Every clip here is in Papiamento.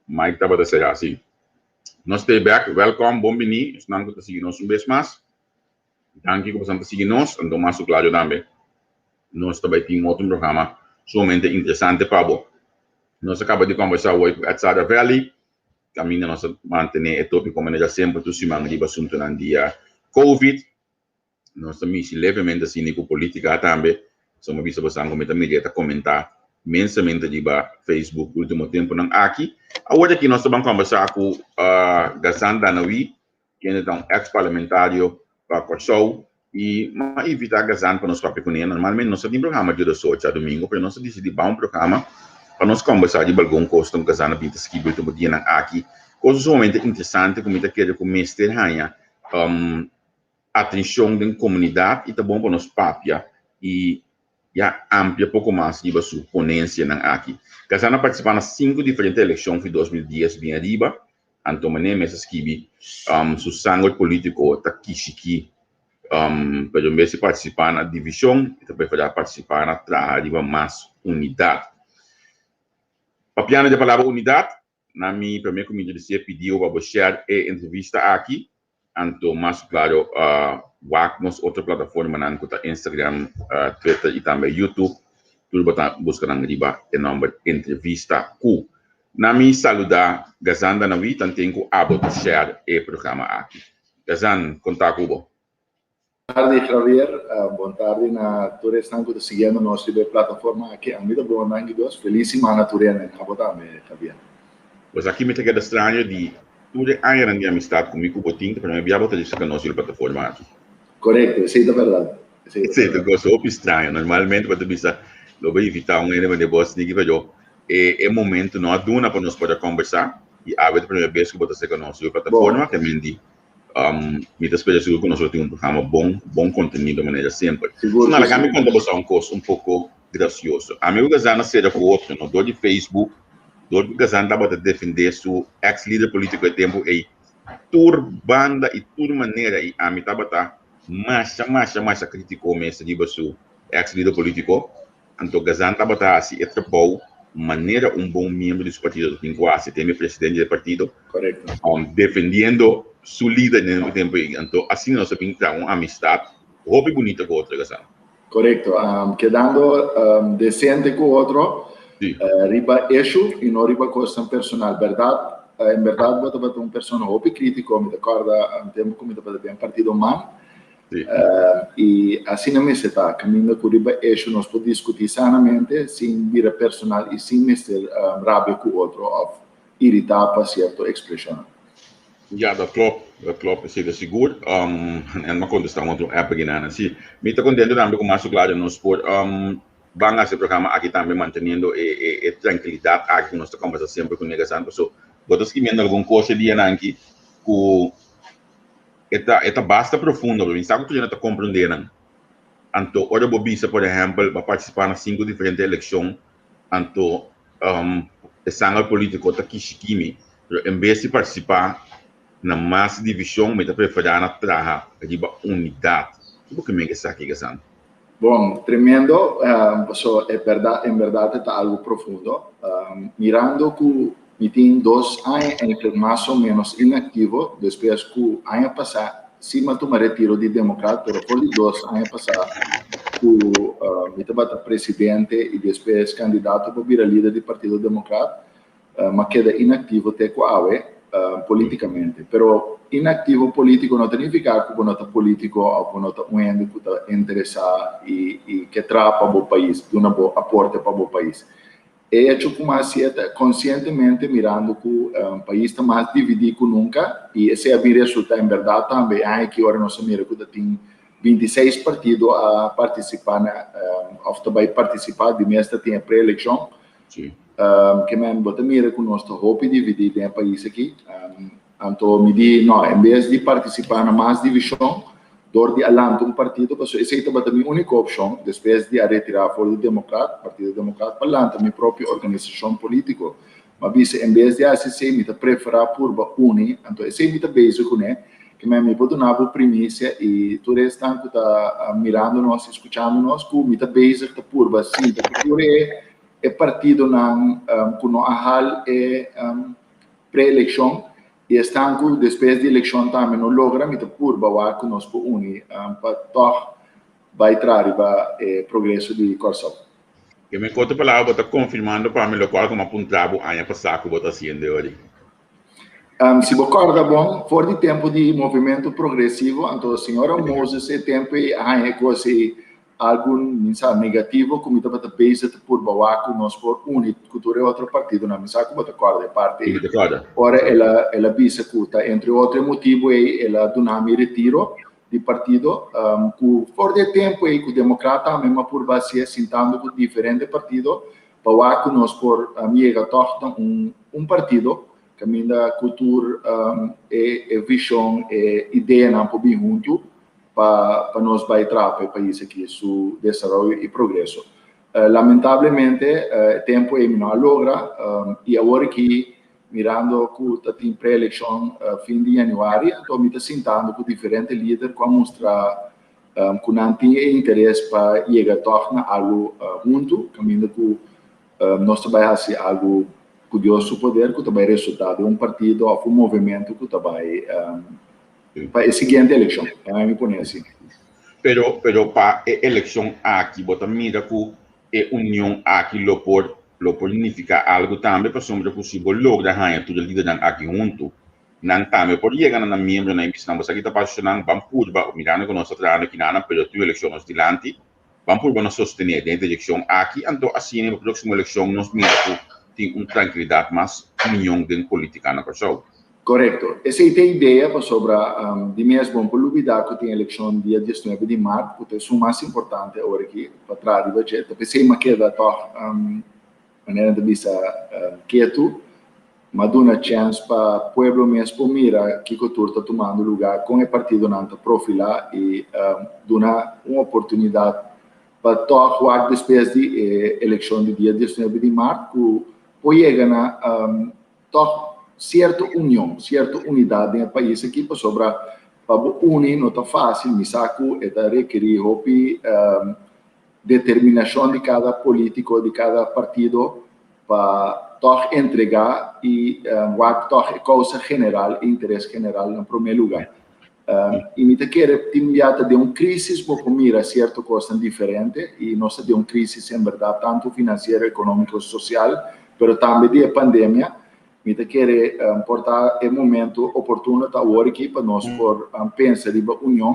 Mike tabata será si. Nos ta bek, welkom, bon bini, esnan ku ta sigui nos un bes mas. Danki ku boso ta sigui nos, anto mas ku klaro tambe nos ta bai tin otro programa sumamente interesante pa bo. Nos a kaba di kombersá awor ku Ed Saravelli, kaminda nos a mantené e tópiko manera semper tur siman riba asuntunan di Covid. Nos ta mishi levemente asina ku polítika tambe. So mi bisa boso ku mi ta mira e ta komentá mensamente riba Facebook último tempunan aki. Awor aki nos ta ban kombersá ku Ghassan Dannawi, kende ta un eks parlamentario pa Kòrsou i m'a invitá Ghassan pa nos papia kuné. Normalmente nos ta tin programa dje dos ocho djadumingu, pero nos a disidí ban un programa pa nos kombersá riba algun kos ku Ghassan a bin ta skibi último dianan aki. Kos sumamente interesante ku mi ta kere ku mester haña atenshon den komunidat i ta bon pa nos papia i ya amplia poko mas riba su ponensianan aki. Ghassan a partisipá na sinku diferente elekshon fi 2010 bin ariba, anto manera mes a skibi su sanger polítiko ta kishikí, pero en bes di partisipá na divishon e ta preferá partisipá na traha riba mas unidat. Papiando di e palabra unidat, Na mi promé ku mi introducí e pidiu pa bo share e entrevista aki, anto mas klaro wak nos otro plataformanan ku ta Instagram, Twitter i tambe YouTube. Tur bo ta buska nan riba e nòmber Entrevista Ku. Na mi saludá Gazan Danawi tanten ku abo ta share e programa aki. Gazan, konta ku bo. Tardi Javier, bon tardi na tur esnan ku ta siguiendo nos riba e plataforma aki. Ami ta bon, danki Dios. Felis simana tur hende, na bo tambe Javier. Pues aki mi ta keda straño di tur e añanan di amistad ku mi ku bo tin, ta prome bia bo ta djis nos riba e plataforma aki. Korekto, esei ta bèrdat. Esei ta kos hopi straño. Normalmente bo ta bisa lo bo invitá un hende manera bo sniki pero e momento no a duna pa nos por a kombersá i awe ta prome bes ku bo ta seka nos riba e plataforma, ke men di Mi ta spera sigur ku nos lo tin un programa bon, bon kontenido manera semper. Sigur So, ku laga si. mi konta boso un kos un poko grasioso. Ami ku Gazan a sera ku otro, no? Dor di Facebook, dor ku Gazan tabata defendé su eks lider polítiko e tempu ei tur banda i tur manera i ami tabata masha, masha, masha krítiko mes riba su eks lider polítiko. Anto Gazan tabata hasi e trabou manera un bon miembro di su partido ta tin ku hasi, te mi presidente di e partido, Korekto. defendiendo su lider den e tempu ei. Anto asina nos a bin traha un amistad hopi bunita ku otro, Gazan. Korekto. Kedando desente ku otro riba issue i no riba kosnan personal. Bèrdat, en bèrdat bo tabata un persona hopi krítiko. Mi ta kòrda un tempu ku mi tabata den partido man. I asina mester ta, kaminda ku riba esho nos por diskutí sanamente sin bira personal i sin mester rabia ku otro òf iritá pa sierto ekspreshonnan. Ya, dat klòp, dat klòp, esei ta sigur. En m'a kontestá un otro app aki nan. Sí, mi ta kontento tambe ku mas Claro nos por ban hasi e programa aki tambe manteniendo e e trankilidat aki ku nos ta kòmbersá semper ku Nega San. Paso bo ta skibiendo algun kos e dianan aki ku E ta e ta basta profundo, pero mi sa ku tur hende ta komprendé nan. Anto ora bo bisa, por ehèmpel, bo a partisipá na sinku diferente elekshon, anto e sanger polítiko ta kishikí mi, pero en bes di partisipá na mas divishon, mi ta preferá na traha riba unidat. Ki bo ke men esaki, Gasan? Bon, tremendo, paso e bèrdat, en bèrdat e ta algu profundo. Mirando ku mi tin dos aña eigenlijk mas o menos inaktivo, despues ku aña pasá sí mi a tuma retiro di Demokrat, pero for di dos aña pasá ku mi tabata presidente i despues kandidato pa bira lider di Partido Demokrat, Mi a keda inaktivo te ku awe politikamente. Pero inaktivo polítiko no ta nifiká ku bo no ta polítiko òf bo no ta un hende ku ta interesá i ke traha pa bo pais, duna bo aporte pa bo pais. E echo ku mi a hasié ta konsientemente mirando ku pais ta mas dividí ku nunka i esei a bin resultá en bèrdat tambe e aña aki ora nos a mira ku ta tin 26 partido a partisipá na òf ta bai partisipá, di mes ta tin e pre-elekshon. Sí. Ke men bo ta mira ku nos ta hopi dividí den e pais aki. Anto mi di, no, en bes di partisipá na mas divishon dor di a lanta un partido, pasobra esei tabata mi úniko opshon despues di a retirá for di Demokrat, Partido Demokrat, pa lanta mi propio organisashon polítiko. Mi a bisa, en bes di hasi esei, mi ta preferá purba uni. Anto esei mi ta bezig kuné. Ke men mi por duna bo primisia i tur esnan ku ta mirando nos i skuchando nos ku mi ta bezig ta purba sinta ku tur e. E partidonan ku no a hal e pre-elekshon i esnan ku despues di elekshon tambe no logra, mi ta purba wak ku nos por uni pa tòg bai traha riba e progreso di Kòrsou. Ke men ku otro palabra bo ta konfirmando pa mi lokual ku mi a puntra bo aña pasá ku bo ta hasiendo e ori? Si bo kòrda bon, for di tempu di Movimentu Progresivo, anto señora Moses e tempu ei a haña e kos ei algun mi sa negativo ku mi tabata bezig ta purba wak ku nos por uni ku tur e otro partidonan. Mi sa ku bo ta kòrda e parti ei. Mi ta kòrda. Ora el a el a bisa ku ta entre otro e motibu ei el a duna mi retiro di partido ku for di e tempu ei ku Demokrat tambe mi a purba hasié sintando ku diferente partido pa wak ku nos por yega tòg na un un partido kaminda ku tur e e vishon e ideanan por bin huntu pa pa nos bai traha pa e pais aki su desaroyo i progreso. Lamentablemente e tempu ei mi no a logra i awor aki mirando ku ta tin preelekshon fin di yanüari anto mi ta sintando ku diferente lider ku a mustra ku nan tin e interes pa yega tòg na algu huntu kaminda ku nos ta bai hasi algu ku Dios su poder ku ta bai resultá den un partido òf un movementu ku ta bai pa e siguiente elekshon, laga mi pone asina. Pero, pero pa e elekshon aki bo ta mira ku e union aki lo por lo por nifiká algu tambe pasobra ku si bo logra haña tur e lidernan aki huntu, nan tambe por yega na nan miembronan i bisa nan bo sa ki ta pasa ku nan, ban purba, mirando ku nos ta trahando kinanan pero tur elekshon nos dilanti, Ban purba nos sostené den e direkshon aki, anto asina e próksimo elekshon nos mira ku tin un trankilidat mas union den polítika na Kòrsou. Korekto. Esei ta e idea pasobra di mes bon por lubidá ku tin elekshon dia diesnuebe di mart ku ta esun mas importante awor aki pa traha riba dje. Ta p'esei mi a keda tòg manera nan ta bisa ketu. M'a duna chèns pa pueblo mes por mira kiko tur ta tumando lugá, kon e partidonan ta profilá i duna un oportunidat pa tòg wak despues di e elekshon di dia diesnuebe di mart ku por yega na tòg sierto union, sierto unidat den e pais aki pasobra pa bo uni no ta fásil, mi sa ku e ta rekerí hopi determinashon di kada polítiko, di kada partido pa tòg entregá i wak tòg e kousa general, e interes general na promé lugá. I mi ta kere tin bia ta den un krísis bo por mira sierto kosnan diferente i nos ta den un krísis en bèrdat tantu finansiero, ekonómiko, sosial, pero tambe di e pandemia. Mi ta kere por ta e momento oportuno ta awor aki pa nos por pensa riba union.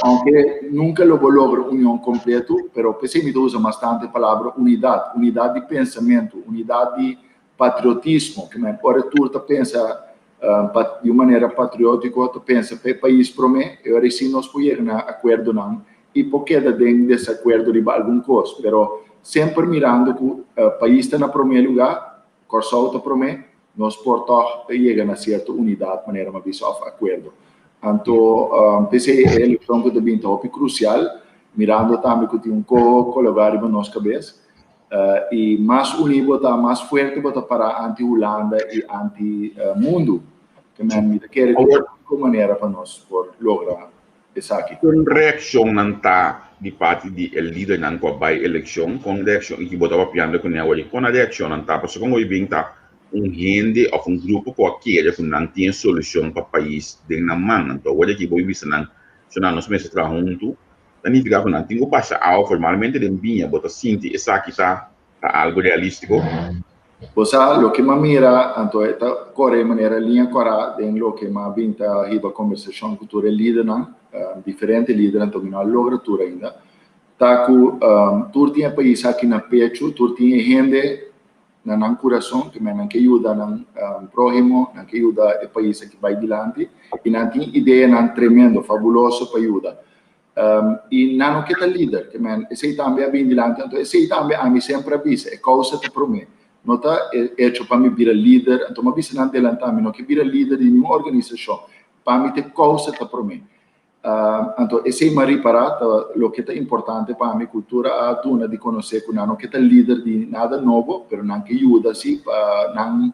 Aunke nunka lo bo logra union kompleto, pero p'esei mi ta usa mas tantu e palabra unidat, unidat di pensamentu, unidat di patriotismo, ke men ora tur ta pensa di un manera patriótiko, ta pensa pa e pais promé, e ora esei nos por yega na akuerdonan i por keda den desakuerdo riba algun kos, pero semper mirando ku pais ta na promé lugá, Kòrsou ta promé, nos por tòg yega na sierto unidat, manera mi a bisa, òf akuerdo. Anto, p'esei e elekshon ku ta bin ta hopi krusial, mirando tambe ku tin un koho kologá riba nos kabes. I mas uní bo ta, mas fuerte bo ta pará anti Hulanda i anti mundu. Ke men mi ta kere ku e úniko manera pa nos por logra esaki. Kon reakshonnan ta di parti di e lidernan ku a bai elekshon? Kon reakshon i ki bo ta papiando kuné awor i kon a reakshonnan ta? Pasobra kon hopi bin ta un hende òf un grupo ku a kere ku nan tin e solushon pa pais den nan man. Anto awor aki bo bisa nan so nan nos mester traha huntu, ta nifiká ku nan tin ku basha awa formalmente den biña. Bo ta sinti esaki ta Ta algo realístiko? Bo sa, loke m'a mira, anto e ta kore manera liña kòrá den loke m'a bin ta hiba kombersashon ku tur e lidernan, diferente lidernan, anto mi no a logra tur ainda, ta ku tur tin e pais aki na pechu, tur tin e hende na nan kurason, ke men nan ke yuda nan próhimo, nan ke yuda e pais aki bai dilanti, i nan tin ideanan tremendo, fabuloso pa yuda. I nan no ke ta lider, ke men esei tambe a bin dilanti, anto esei tambe ami semper a bisa, e kousa ta promé. No ta e echo pa mi bira lider, anto mi a bisa nan delantá, mi no ke bira lider di niun organisashon, pa mi ta e kousa ta promé. Anto esei mi a ripará ta loke ta importante pa mi, ku tur a duna di konosé ku nan no ke ta lider di nada nobo, pero nan ke yuda si pa nan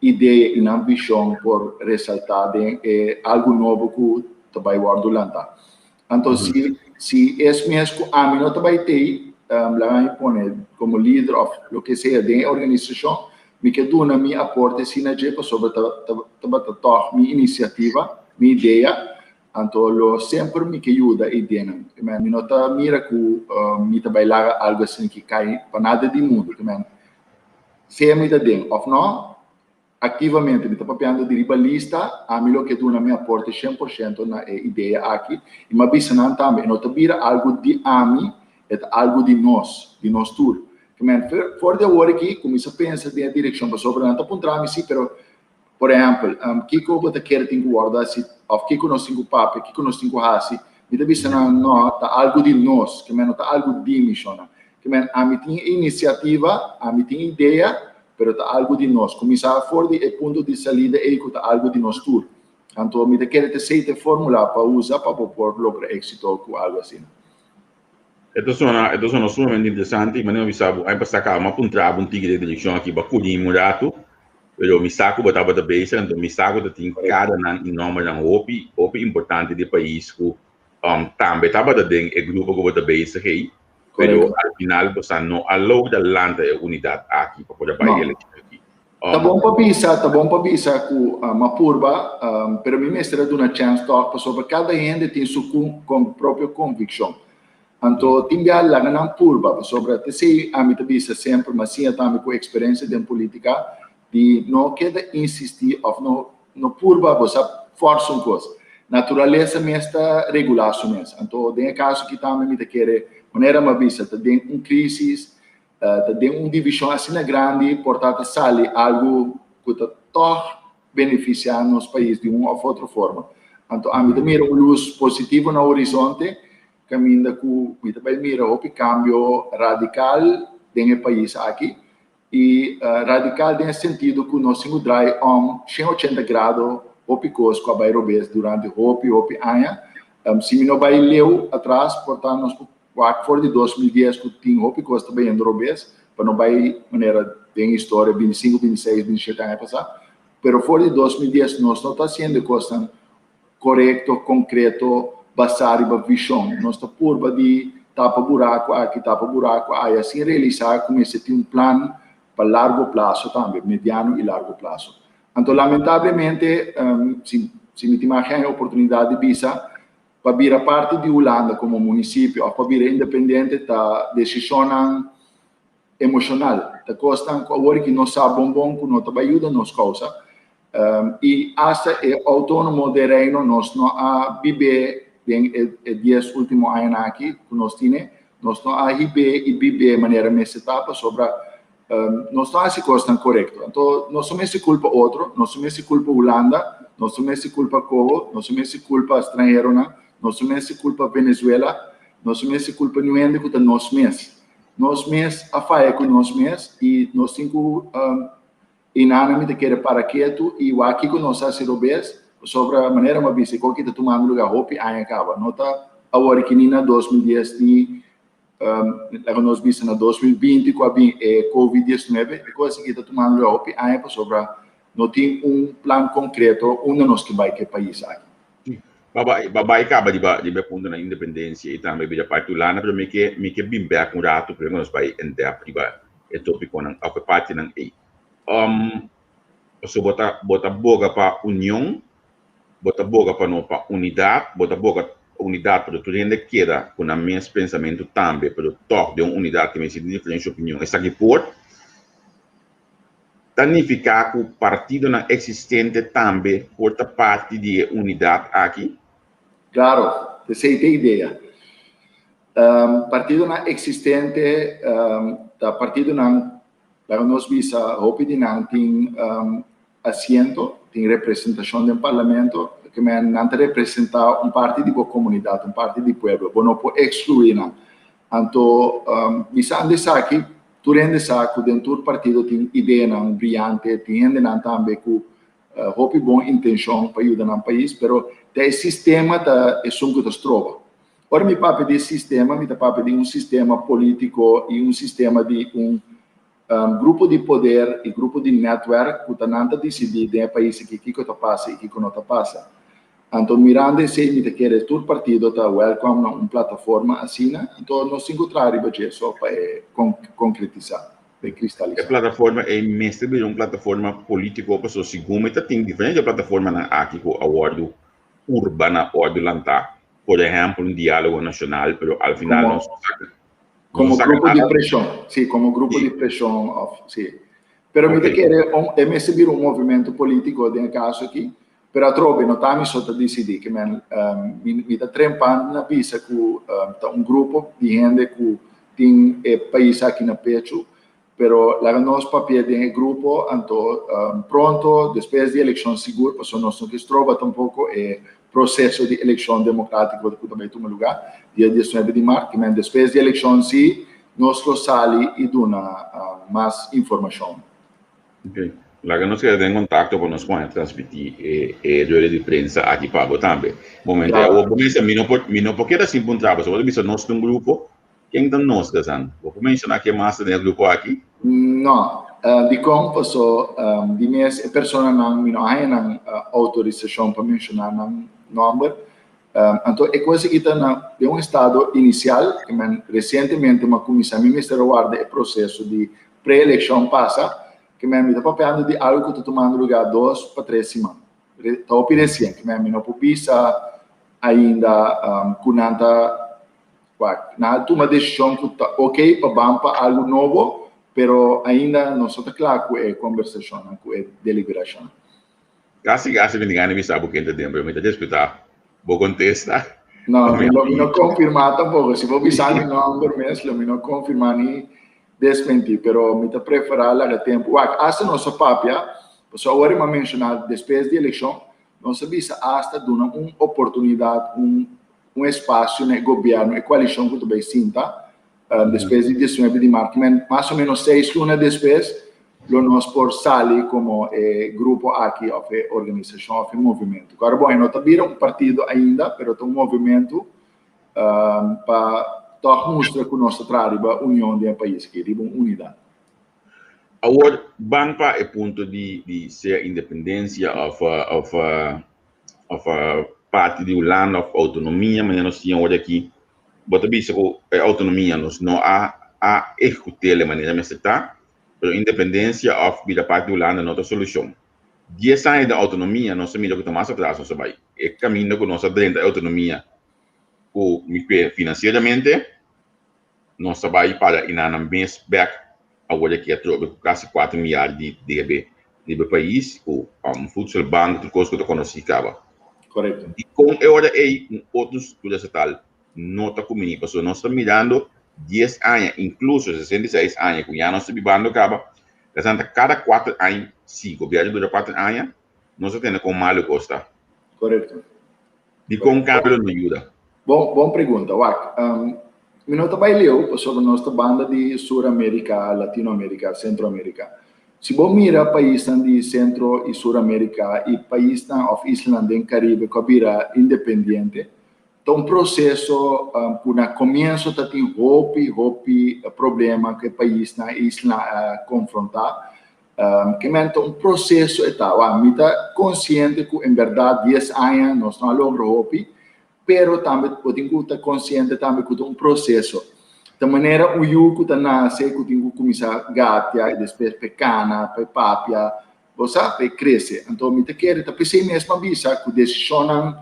idea i nan vishon por resaltá den e algu nobo ku ta bai wòrdu lantá. Anto si si es mes ku ami no ta bai tei, laga mi pone komo lider òf loke sea den e organisashon, Mi ke duna mi aporte si na dje pasobra ta tabata tòg mi inisiativa, mi idea, anto lo semper mi ke yuda e ideanan. Ke men mi no ta mira ku mi ta bai laga algu asina ki kai pa nada di mundu. Ke men sea mi ta den òf nò, aktivamente mi ta papiando di riba lista, ami lo ke duna mi aporte 100% na e idea aki. I mi a bisa nan tambe, e no ta bira algu di ami, e ta algu di nos, di nos tur. Ke men, for di awor aki, kuminsá pensa den e direkshon, pasobra nan ta puntra mi si, pero, por ehèmpel, kiko bo ta kere tin ku wòrdu hasi, òf kiko nos tin ku papia, kiko nos tin ku hasi? Mi ta bisa nan, no, ta algu di nos, ke men, no ta algu di mi, shonnan. Ke men, ami tin e inisiativa, ami tin idea, pero ta algu di nos. Kuminsá for di e punto di salida ei ku ta algu di nos tur. Anto mi ta kere ta esei ta e fórmula pa usa pa bo por logra éksito ku algu asina. E ta sona, e ta sona sumamente interesante i manera mi sa bo aña pasá kaba mi a puntra bo un tiki den direkshon aki bo a kudi mi un ratu, pero mi sa ku bo tabata bezig anto mi sa ku ta tin karanan i nòmbernan hopi, hopi importante di e pais ku tambe tabata den e grupo ku bo ta bezig ei, pero al final bo sa no a logra lanta e unidat aki pa por a bai e elekshon aki. Ta bon pa bisa, ta bon pa bisa ku m'a purba, pero mi mester a duna chèns tòg pasobra kada hende tin su propio konvikshon. Anto tin bia laga nan purba pasobra t'esei ami ta bisa semper, m'a siña tambe ku eksperensia den politika di no keda insistí òf no no purba bo sa fòrsa un kos. Naturalesa mes ta regulá su mes. Anto den e kaso aki tambe mi ta kere manera m'a bisa ta den un krísis Ta den un divishon asina grandi por ta ta sali algu ku ta tòg benefisiá nos pais di un òf otro forma. Anto ami ta mira un lus positivo na horizonte kaminda ku mi ta bai mira hopi kambio radikal den e pais aki i radikal den e sentido ku nos tin ku drai om 180 grado hopi kos ku a bai robes durante hopi hopi aña. Si mi no bai leu atras por ta nos por Wak for di 2010 ku tin hopi kos ta bayendo robes, pa no bai manera den historia 25, 26, 27 aña pasá, pero for di 2010 nos no ta hasiendo e kosnan korekto, konkreto, basá riba vishon. Nos ta purba di tapa buraku aki, tapa buraku aya, sin realisá ku mester tin un plan pa largo plaso tambe, mediano i largo plaso. Anto lamentablemente, si si mi tin mas e oportunidat di bisa, Pa bira parti di Hulanda komo munisipio òf pa bira independiente ta desishonnan emoshonal. Ta kosnan ku awor ki nos sa bon bon ku no ta bai yuda nos kousa. I asta e outónomo den Reino nos no a bib'é den e dies último añanan aki ku nos tine. Nos no a hib'é i bib'é manera mester ta pasobra Nos no hasi kosnan korekto. Anto nos no mester kulpa otro, nos no mester kulpa Hulanda, nos no mester kulpa Koho, nos no mester kulpa stranheronan, nos no mester kulpa Venezuela, nos no mester kulpa niun hende ku ta nos mes. Nos mes a faya ku nos mes i nos tin ku einan mi ta kere para ketu i wak kiko nos a hasi robes, pasobra manera mi a bisa e koki ta tumando luga hopi aña kaba, no ta awor aki ni na 2010 ni Laga nos bisa na 2020 ku a bin e Covid 19, e kos aki ta tumando lugar hopi aña pasobra no tin un plan konkreto unda nos ke bai ku e pais aki. Ba bai kaba riba riba e punto na independensia i tambe bira parti Hulanda, pero mi ke mi ke bin bek un ratu prome ku nos bai en depth riba e topikonan òf e partinan ei. Pasobra bo ta bo ta boga pa union, bo ta boga pa no pa unidat, bo ta boga unidat pero tur hende keda ku nan mes pensamentu tambe pero tòg den un unidat ke mester tin diferensha opinion. Esaki por ta nifiká ku partidonan eksistente tambe por ta parti di e unidat aki? Klaro, esei ta e idea. Partidonan eksistente ta partidonan Laga nos bisa hopi di nan tin asiento, tin representashon den parlamento, ke men nan ta representá un parti di bo komunidat, un parti di pueblo, bo no por ekskluí nan. Anto bisando esaki, tur hende sa ku den tur partido tin ideanan briante, tin hendenan tambe ku hopi bon intenshon pa yuda nan pais, pero ta e sistema ta esun ku ta stroba. Ora mi papia di e sistema, mi ta papia di un sistema polítiko i un sistema di un grupo di poder i grupo di nètwèrk ku ta nan ta disidí den e pais aki kiko ta pasa i kiko no ta pasa. Anto mirando esei mi ta kere tur partido ta wèlkòm na un plataforma asina, anto nos tin ku traha riba dje so pa e konkretisá. Bai kristalisá. E plataforma ei mester bira un plataforma polítiko pasobra segun mi ta tin diferente plataformanan aki ku a wòrdu purba na òrdu lantá, por ehèmpel un diálogo nashonal, pero al final nos no saka Komo grupo di preshon, sí, komo grupo di preshon òf sí. Pero mi ta kere e mester bira un movimentu polítiko den e kaso aki, pero atrobe no ta mi so ta disidí, ke men mi ta trempan na bisa ku ta un grupo di hende ku tin e pais aki na pechu, pero laga nos papia den e grupo, anto pronto despues di elekshon sigur, pasobra nos no ke stroba tampoko e proseso di elekshon demokratiko ku ta bai tuma lugá dia diesnuebe di mart, ke men despues di elekshon si nos lo sali i duna mas informashon. Ok. Laga nos keda den kontakto pa nos por transmití e e rueda di prensa aki pa bo tambe. Momento Claro. awor bo mester mi no por mi no por keda sin puntra bo. So bo ta bisa nos ta un grupo. Ken ta nos Gazan? Bo por menshoná ken mas ta den e grupo aki? No. Dikon? Paso di mes e personanan mi no a haña nan outorisashon pa menshoná nan nòmber. Anto e kos aki ta na den un estado inisial, ke men resientemente mi a kuminsá mi mester a warda e proseso di pre-elekshon pasa, ke men mi ta papiando di algu ku ta tumando lugá dos pa tres siman. Ta hopi resien, ke men mi no por bisa ainda ku nan ta wak, nan a tuma desishon ku ta ok pa ban pa algu nobo, pero ainda nos no ta kla ku e kombersashonnan, ku e deliberashonnan. Kasi kasi mi tin gana di bisa bo ken ta den, pero mi ta respetá bo kontesta. No, mi lo mi no konfirmá tampoko. Si bo bisa mi nòmber mes, lo mi no konfirmá ni desmentí. Pero mi ta preferá laga tempu. Wak, asta nos a papia, pasobra awor mi a menshoná despues di elekshon, nos a bisa asta duna un oportunidat, un un espasio na e gobièrnu, e koalishon ku ta bai sinta, Despues di diesnuebe di mart, men mas o menos seis luna despues, lo nos por sali komo e grupo aki òf e organisashon òf e movimentu. Kòrda bon, e no ta bira un partido ainda, pero ta un movimentu pa tòg mustra ku nos ta traha riba union den e pais aki, riba un unidat. Awor, ban pa e punto di di sea independensia òf òf òf parti di Hulanda òf outonomia, manera nos tin awor aki. Bo ta bisa ku e outonomia nos no a a ehekut'é e manera mester ta, pero independensia òf bira parti di Hulanda no ta solushon. Dies aña den outonomia nos a mira ku ta mas atras nos a bai. E kaminda ku nos a drenta e outonomia ku mi kue finansieramente nos a bai para i nan mes bèk awor aki atrobe ku kasi kuater miar di debe riba e pais ku voedselbank tur kos ku ta konosí kaba. Korekto. Dikon e ora ei un otro struktura estatal no ta kumini? Pasobra nos ta mirando dies aña, inkluso 66 aña ku ya nos ta bibando kaba, esnan ta kada kuater aña, si gobièrnu dura kuater aña, nos ta tende kon malu e kos ta. Korekto. Dikon kambio lo no yuda? Bon, bon pregunta. Wak, mi no ta bai leu pasobra nos ta banda di Sur Amerika, Latino Amerika, Sentro Amerika. Si bo mira paisnan di Sentro i Sur Amerika i paisnan òf islanan den Karibe ku a bira independiente, ta un proseso ku na komienso ta tin hopi, hopi problema ku e paisnan, e islanan a konfrontá. Ke men ta un proseso e ta. Wak, mi ta konsiente ku en bèrdat dies aña nos no a logra hopi, pero tambe bo tin ku ta konsiente tambe ku ta un proseso. Ta manera un yu ku ta nase ku tin ku kuminsá gatia i despues p'e kana, p'e papia, bo sa, p'e krese. Anto mi ta kere ta p'esei mes mi a bisa ku desishonnan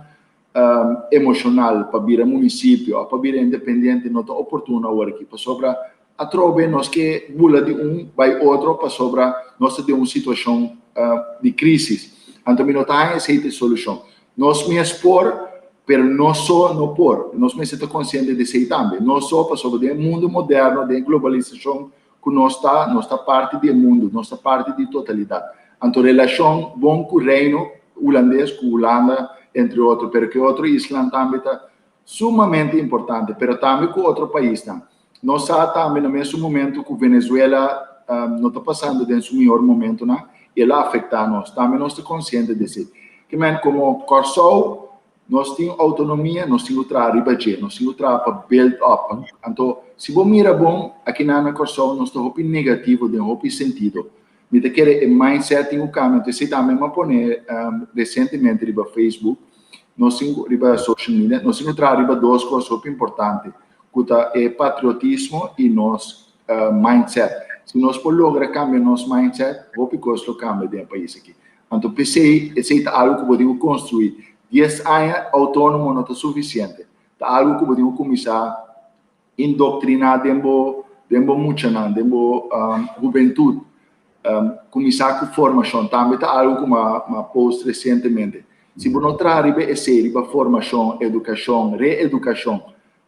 emoshonal pa bira munisipio òf pa bira independiente no ta oportuno awor aki pasobra atrobe nos ke bula di un bai otro pasobra nos ta den un situashon di krisis. Anto mi no ta haña esei ta e solushon. Nos mes por, pero nos so no por. Nos mester ta konsiente di esei tambe. Nos so pasobra den e mundu moderno, den e globalisashon ku nos ta, nos ta parti di e mundu, nos ta parti di totalidat. Anto relashon bon ku Reino Hulandes, ku Hulanda entre otro, pero ku e otro islanan tambe ta sumamente importante, pero tambe ku otro paisnan. Nos sa tambe na mesun momento ku Venezuela no ta pasando den su mihor momentonan i el a afektá nos. Tambe nos ta konsiente di esei. Ke men komo Kòrsou nos tin outonomia, nos tin ku traha riba dje, nos tin ku traha pa build up. Anto si bo mira bon akinan na Kòrsou nos ta hopi negativo den hopi sentido. Mi ta kere e mindset tin ku kambia. Anto esei tambe mi a pone resientemente riba Facebook, nos tin ku riba social media, nos tin ku traha riba dos kos hopi importante. Ku ta e patriotismo i nos mindset. Si nos por logra kambia nos mindset, hopi kos lo kambia den e pais aki. Anto p'esei, esei ta algu ku bo tin ku konstruí. 10 aña outónomo no ta sufisiente. Ta algu ku bo tin ku kuminsá indoktriná den bo den bo muchanan, den bo hubentut. Kuminsá ku formashon tambe ta algu ku m'a post resientemente. Si bo no traha riba esei, riba formashon, edukashon, reedukashon,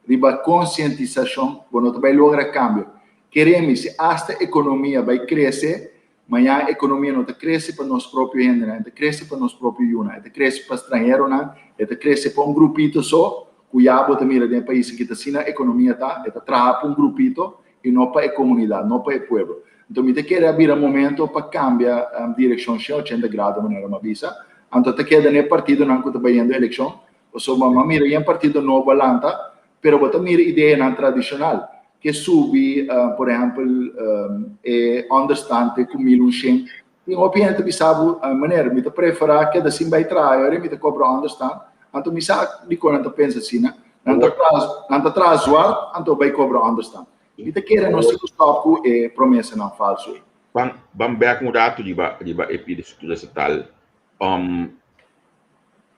riba konsientisashon, bo no ta bai logra kambio. Kere mi, si asta ekonomia bai krese, mañana ekonomia no ta krese pa nos propio hendenan, e ta krese pa nos propio yunan, e ta krese pa stranheronan, e ta krese pa un grupito so ku ya bo ta mira den e pais aki ta asina ekonomia ta, e ta traha pa un grupito i no pa e komunidat, no pa e pueblo. Anto mi ta kere a bira momento pa kambia direkshon 180 grado manera mi a bisa. Anto ta keda na e partidonan ku ta bayendo elekshon, pasobra mi a mira yen partido nobo a lanta, pero bo ta mira ideanan tradishonal ke subi por ehèmpel e ònderstant te ku 1100. Tin hopi hende ta bisa bo, meneer, mi ta preferá keda sin bai traha ora mi ta kobra ònderstant. Anto mi sa dikon nan ta pensa asina. Nan ta traha, nan ta traha zwart, anto bai kobra ònderstant. Mi ta kere nos tin ku stòp ku e promesanan falsu ei. Ban ban bèk un ratu riba riba e pida struktura estatal.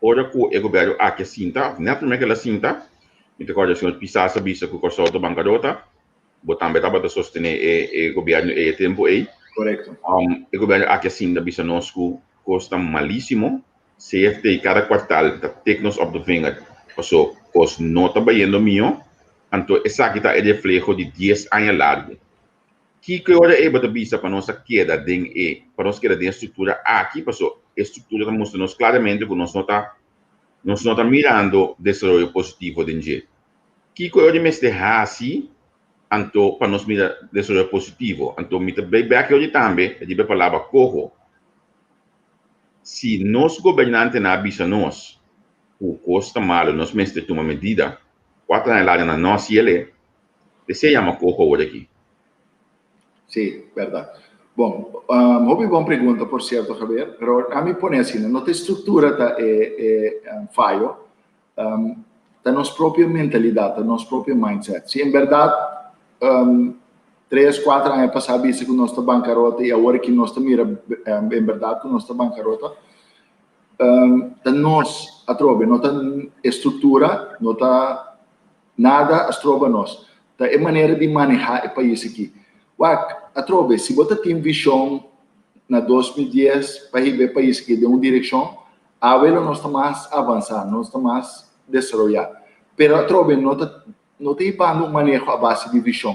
Ora ku e gobièrnu aki a sinta, òf nèt promé ku el a sinta, mi ta kòrda señor Pisas a bisa ku Kòrsou ta bankarota. Bo tambe tabata sostené e e gobièrnu ei e tempu ei. Korekto. E gobièrnu aki a sinta bisa nos ku kos ta malísimo. CFT kada kuartal ta tik nos op de vinger paso kos no ta bayendo mihó. Anto esaki ta e refleho di 10 aña largu. Kiko e ora ei bo ta bisa pa nos a keda den e pa nos keda den e struktura aki? Paso e struktura ta mustra nos klaramente ku nos no ta nos no ta mirando desaroyo positivo den dje. Kiko e ora mester hasi anto pa nos mira desaroyo positivo? Anto mi ta bay bek e ora tambe riba e palabra koho. Si nos gobernantenan a bisa nos ku kos ta malo nos mester tuma medida, kua ta na e lado nan no hasi el'e? Esei yama koho awor aki. Sí, bèrdat. Bon, hopi bon pregunta por sierto Javier, pero ami pone asina, no ta e struktura ta e e fayo, ta nos propio mentalidat, ta nos propio mindset. Si en bèrdat tres, kuater aña pasá bisa ku nos ta bankarota i awor aki nos ta mira en bèrdat ku nos ta bankarota, ta nos atrobe, no ta e struktura, no ta nada a stroba nos. Ta e manera di manehá e pais aki. Wak, atrobe, si bo ta tin vishon na 2010 pa hiba e pais aki den un direkshon, awe lo nos ta mas avansá, nos ta mas desaroyá. Pero atrobe no ta no ta hibando un maneho a base di vishon.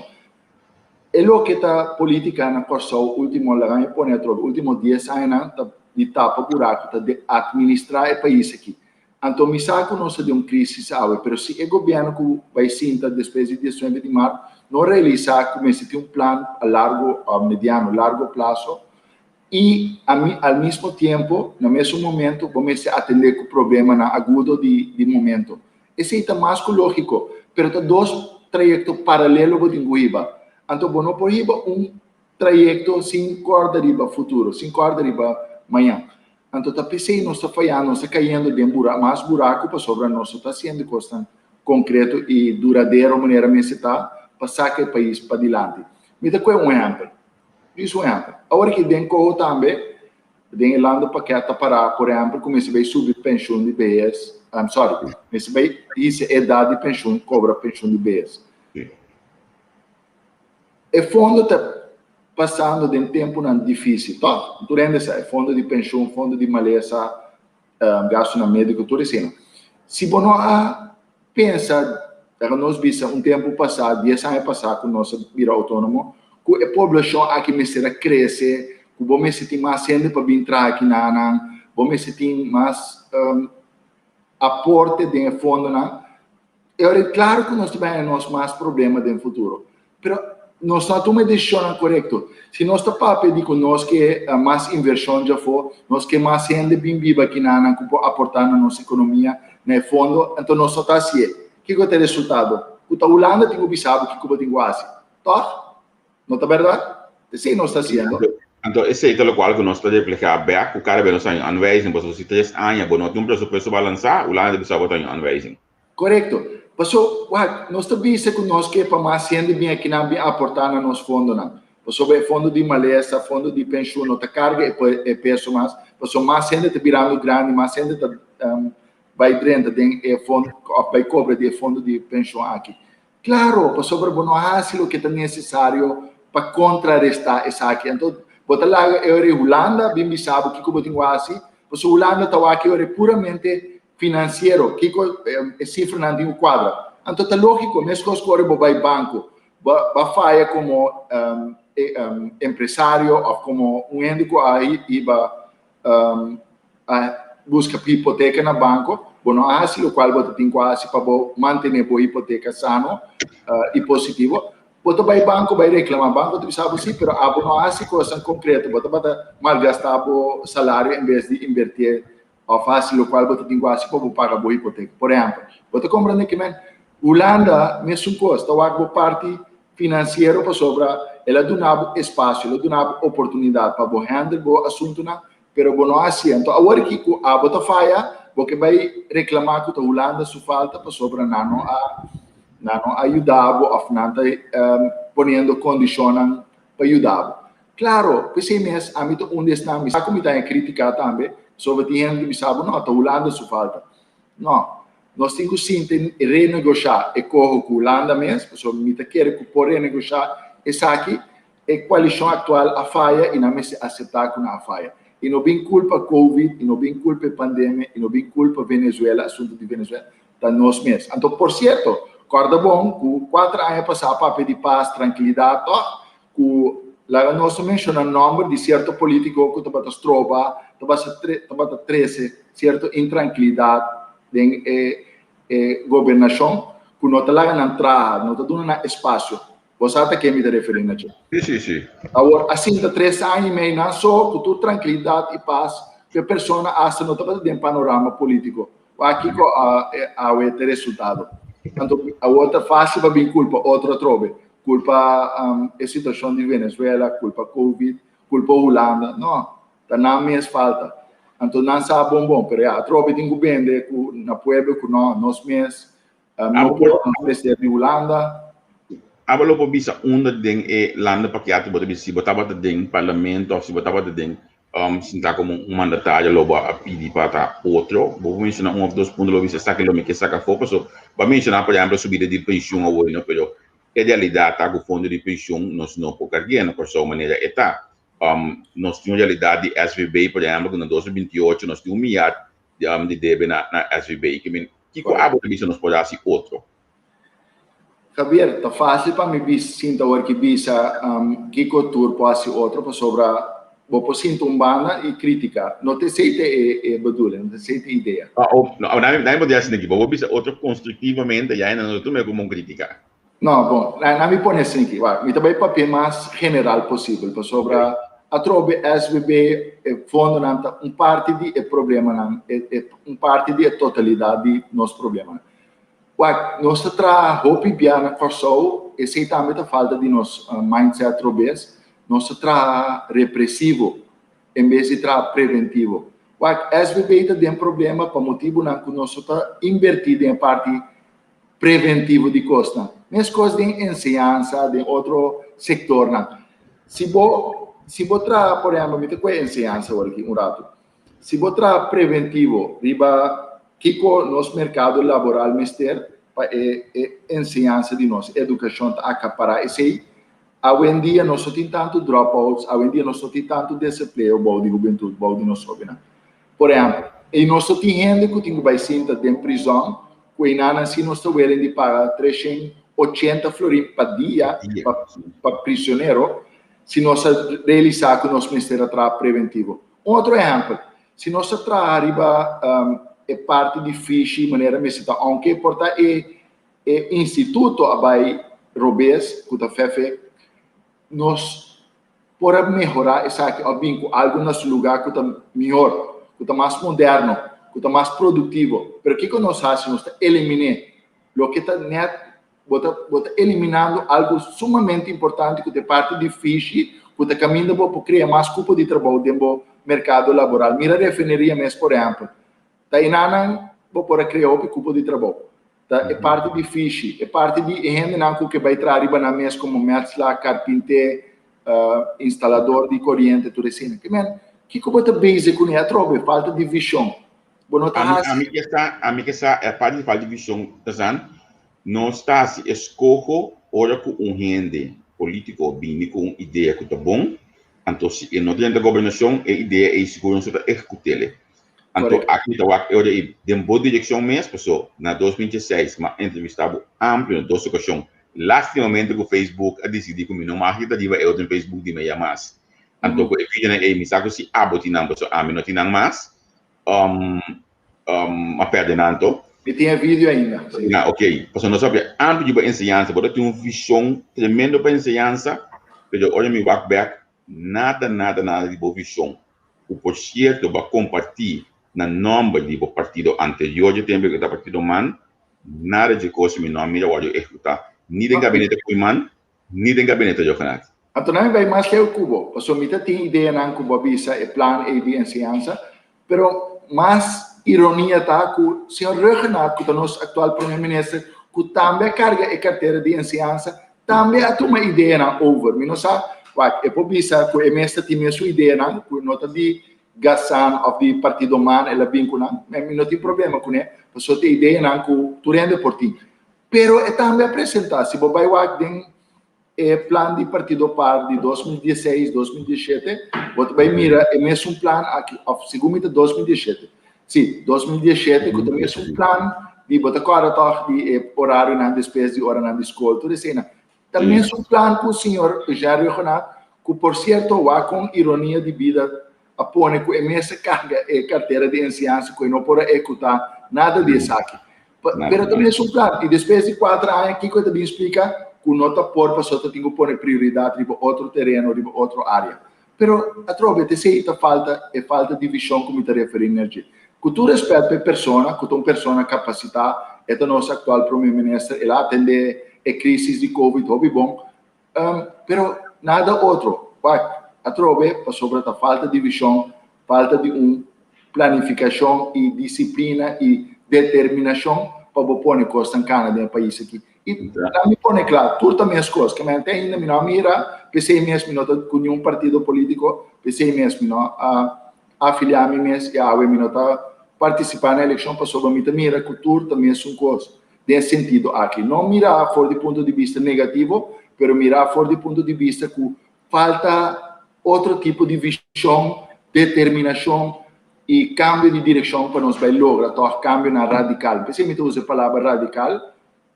E loke ta polítika na Kòrsou último, laga mi pone atrobe, último 10 añanan ta di tapa buraku, ta di atministrá e pais aki. Anto mi sa ku nos ta den un krísis awe, pero si e gobièrnu ku bai sinta despues di 19 di mart no realisá ku mester tin un plan a largo, a mediano, largo plaso i al mismo tiempo, na mesun momento, bo mester atendé ku problemanan agudo di di momento. Esei ta mas ku lógiko, pero ta dos trayekto paralelo bo tin ku hiba. Anto bo no por hiba un trayekto sin kòrda riba futuro, sin kòrda riba mañan. Anto ta p'esei nos ta fayando, nos ta kayendo den bura, mas buraku pasobra nos no ta hasiendo kosnan konkreto i duradero manera mester ta pa saka e pais padilanti. Mi ta kohe un ehèmpel, djis un ehèmpel. Awor aki den Koho tambe, den e landopakket ta pará, por ehèmpel, ku mester bai subi penshun di behes, I'm sorry, mester bai hisa edat di penshun, kobra penshun di behes. E fondo ta pasando den tempunan difísil, tòg? Tur hende sa, e fondo di penshun, fondo di malesa, gastunan médiko, tur esei. Si bo no a pensa, laga nos bisa un tempu pasá, 10 aña pasá ku nos a bira outónomo, ku e poblashon aki mester a krese, ku bo mester tin mas hende pa bin traha kinanan, bo mester tin mas aporte den e fondonan, E ora e klaro ku nos ta bai haña nos mas problema den futuro. Pero nos no a tuma e desishonnan korekto. Si nos ta papia di ku nos ke mas invershon djafó, nos ke mas hende bin biba kinanan ku por aportá na nos ekonomia, na e fondo, anto nos no ta hasié. Kiko ta e resultado? Ku ta Hulanda tin ku bisa bo kiko bo tin ku hasi. Tòg? No ta bèrdat? Esei nos ta hasiendo. Anto esei ta lokual ku nos ta reflehá bèk ku kada bes nos ta haña un anwijzing. Pasobra si 3 aña bo no tin un presupuesto balansá, Hulanda ta bisa bo ta haña un anwijzing. Korekto. Paso, wak, nos ta bisa ku nos ke pa mas hende bin akinan bin aportá na nos fondonan. Pasobra e fondo di malesa, fondo di penshun no ta karga e peso mas, pasobra mas hende ta birando grandi, mas hende ta bai drenta den e fondo òf bai kobra di e fondo di penshun aki. Klaro, pasobra bo no hasi loke ta nesesario pa kontrarestá esaki. Anto bo ta laga e ora e Hulanda bin bisa bo kiko bo tin ku hasi, pasobra Hulanda ta wak e ora puramente finansiero, kiko e sifranan tin ku kuadra. Anto ta lógiko, meskos ku ora bo bai banko, Bo a faya komo empresario òf komo un hende ku a hiba a buska hipoteka na banko, bo no a hasi lokual bo ta tin ku hasi pa bo mantené bo hipoteka sano i positivo. Bo ta bai banko bai reklamá, banko ta bisa bo si, pero abo no a hasi kosnan konkreto, bo tabata malgastá bo salario en bes di invertié òf hasi lokual bo ta tin ku hasi pa bo paga bo hipoteka. Por ehèmpel, bo ta komprendé ke men Hulanda mesun kos, ta wak bo parti finansiero pasobra el a duna bo espasio, el a duna bo oportunidat pa bo handle bo asuntunan, pero bo no hasié. Anto awor aki ku abo ta faya, bo ke bai reklamá ku ta Hulanda su falta pasobra nan no a nan no a yuda bo òf nan ta poniendo kondishonnan pa yuda bo. Klaro, p'esei mes ami ta un di esnan, mi sa ku mi ta haña krítika tambe, pasobra tin hende ta bisa bo, no, ta Hulanda su falta. No, nos tin ku sinta i renegoshá e koho ku Hulanda mes, pasobra mi ta kere ku por renegoshá esaki. E koalishon aktual a faya i nan mester aseptá ku nan a faya. I no bin kulpa Covid, i no bin kulpa e pandemia, i no bin kulpa Venezuela, asuntu di Venezuela, ta nos mes. Anto, por sierto, kòrda bon ku kuater aña pasá a papia di pas, trankilidat, tòg? Ku laga nos no menshoná nòmber di sierto polítiko ku tabata stroba, tabata trese sierto intrankilidat den e e gobernashon, ku no ta laga nan traha, no ta duna nan espasio. Bo sa ta ken mi ta referí na dje? Sí, sí, sí. Awor, a sinta tres aña i mei nan so, ku tur trankilidat i pas, ku e persona asta no tabata den panorama polítiko. Wak kiko awe ta e resultado. Anto awor ta fásil pa bin kulpa otro atrobe. Kulpa e situashon di Venezuela, kulpa Covid, kulpa Hulanda. No, ta nan mes falta. Anto nan sa bon bon, pero ya atrobe tin ku bende ku na pueblo ku no, nos mes no por ofresé di Hulanda. Abo lo por bisa unda den e landa pakiatu bo ta bisa si bo tabata den parlamento of si bo tabata den sinta komo un mandatario lo bo a pidi pa ta otro? Bo por menshoná un of dos punto lo bo bisa esaki lo mi ke saka afó paso bo a menshoná por ehemplo subida di penshun awor no pero e realidat ta ku fondo di penshun nos no por karg'é na Kòrsou manera e ta. Nos tin un realidat di SVB por ehemplo ku na 2028 nos tin un miyar di debe na SVB. Kiko abo ta bisa nos por hasi otro? Javier, ta fácil pa mi bis sinta awor ki bisa kiko tur por hasi otro pasobra bo por sinta un banda i critica. No ta esei ta e bedoeling, no ta esei ta e idea. Oh, no, nan por hasi aki, bo por bisa otro constructivamente, ya nan no ta tuma como un critica. No, bon, nan mi pone asina aki. Wak, mi ta bai papia mas general posibel pasobra atrobe SVB e fondonan ta un parti di e problemanan, un parti di e totalidad di nos problemanan. Wak, nos ta traha hopi bia na Kòrsou, esei tambe ta falta di nos mindset robes, nos ta traha represivo en bes di traha preventivo. Wak, SVB ta den problema pa motibunan ku nos no ta inbertí den e parti preventivo di kosnan. Meskos den enseñansa, den otro sektornan. Si bo, si bo traha, por ehèmpel, mi ta kohe enseñansa awor aki un ratu. Si bo traha preventivo riba kiko nos merkado laboral mester pa e e enseñansa di nos edukashon ta akapará esei, awendia nos no tin tantu dropouts, awendia nos no tin tantu desempleo bou di hubentut, bou di nos hóbennan. Por ehèmpel, ei nos no tin hende ku tin ku bai sinta den prizòn ku einanan si nos ta welen di paga 380 florin pa dia pa prisionero, si nos a realisá ku nos mester a traha preventivo. Un otro ehèmpel, si nos ta traha riba e parti di fishi manera mester ta, ounke por ta e e instituto a bai robes ku ta fefe, nos por a mehorá esaki òf bin ku algu na su lugá ku ta mihor, ku ta mas moderno, ku ta mas produktivo. Pero kiko nos hasi? Nos ta elimin'é. Loke ta nèt Bo ta bo ta eliminando algu sumamente importante ku ta e parti di fishi ku ta kaminda bo por krea mas kupo di trabou den bo merkado laboral. Mira refineria mes por ehèmpel. Ta enanan bo por a krea hopi kupo di trabou. Ta e parti di fishi, e parti di e hendenan ku ke bai traha riba nan mes komo mètsla, karpinté. Instalador di koriente tur esina. Ke men, kiko bo ta bezig kuné atrobe? Falta di vishon. Bo no ta hasi. Ami ke sa, ami ke sa, aparte di falta di vishon, Tarzan, nos ta hasi eskoho ora ku un hende polítiko bini ku un idea ku ta bon, anto si e no drenta gobernashon, e idea ei sigur nos no ta ehekut'el. Anto aki mi ta wak e ora ei den bo direkshon mes, paso na 2016 mi a entrevistá bo amplio na dos okashon. Lastimamente ku Facebook a disidí ku mi no mag ta riba e otro Facebook di mi ya mas. Anto ku e videonan ei mi sa ku si abo tin nan paso ami no tin nan mas. A pèrdè nan anto. Mi tin e video ainda. Si. Na, ok. Paso nos papia amplio riba enseñansa. Bo ta tin un vishon tremendo pa enseñansa, pero ora mi wak bèk nada nada nada di bo vishon ku por sierto bo a kompartí na nòmber di bo partido anterior dje tempu ku ta partido man, nada dje kos mi no a mira wòrdu ehekutá ni den gabinete Koeiman ni den gabinete Rhuggenaath. Anto nan a bai mas leu ku bo, pasobra mi ta tin ideanan ku bo a bisa e plan ei di enseñansa, pero mas ironia ta ku señor Rhuggenaath ku ta nos aktual prome minister ku tambe a karga e kartera di enseñansa tambe a tuma ideanan over. Mi no sa wak e por bisa ku e mes ta tin mesun ideanan ku no ta di Gasan of di Partido Man el a bin ku nan, mi no tin problema kuné, pasobra ta ideanan ku tur hende por tin. Pero e tambe a presentá, si bo bai wak den e plan di Partido par di 2016, 2017, bo ta bai mira e mesun plan aki, of segun mi ta 2017, si, 2017 ku ta mesun plan di, bo ta kòrda tòg di e orarionan despues di oranan di skol, tur eseinan. Ta mesun plan ku señor Eugène Rhuggenaath, ku por sierto wak kon ironia di bida a pone ku e mes a karga e kartera di enseñansa ku e no por a ehekutá nada di esaki. Pero ta mesun plan i despues di kuater aña kiko e ta bin splika? Ku no ta por pasobra ta tin ku pone prioridat riba otro tereno, riba otro área. Pero atrobe ta esei ta falta, e falta di vishon ku mi ta referí na dje. Ku tur rèspèt pa e persona, ku ta un persona kapasitá, e ta nos aktual prome minister, el a atendé e krísis di covid hopi bon, pero nada otro. Wak, atrobe pasobra ta falta di vishon, falta di un planifikashon i disiplina i determinashon pa bo pone kosnan kana den e pais aki. I laat mi pone kla, tur ta meskos, ke mente ainda mi no a mira, p'esei mes mi no ta ku niun partido polítiko, p'esei mes mi no a afiliá mi mes i awe mi no ta partisipá na elekshon pasobra mi ta mira ku tur ta mesun kos den e sentido aki. No mirá for di punto di bista negativo, pero mirá for di punto di bista ku falta otro tipo di vishon, determinashon i kambio di direkshon pa nos bai logra tòg kambionan radikal. P'esei mi ta usa e palabra radikal,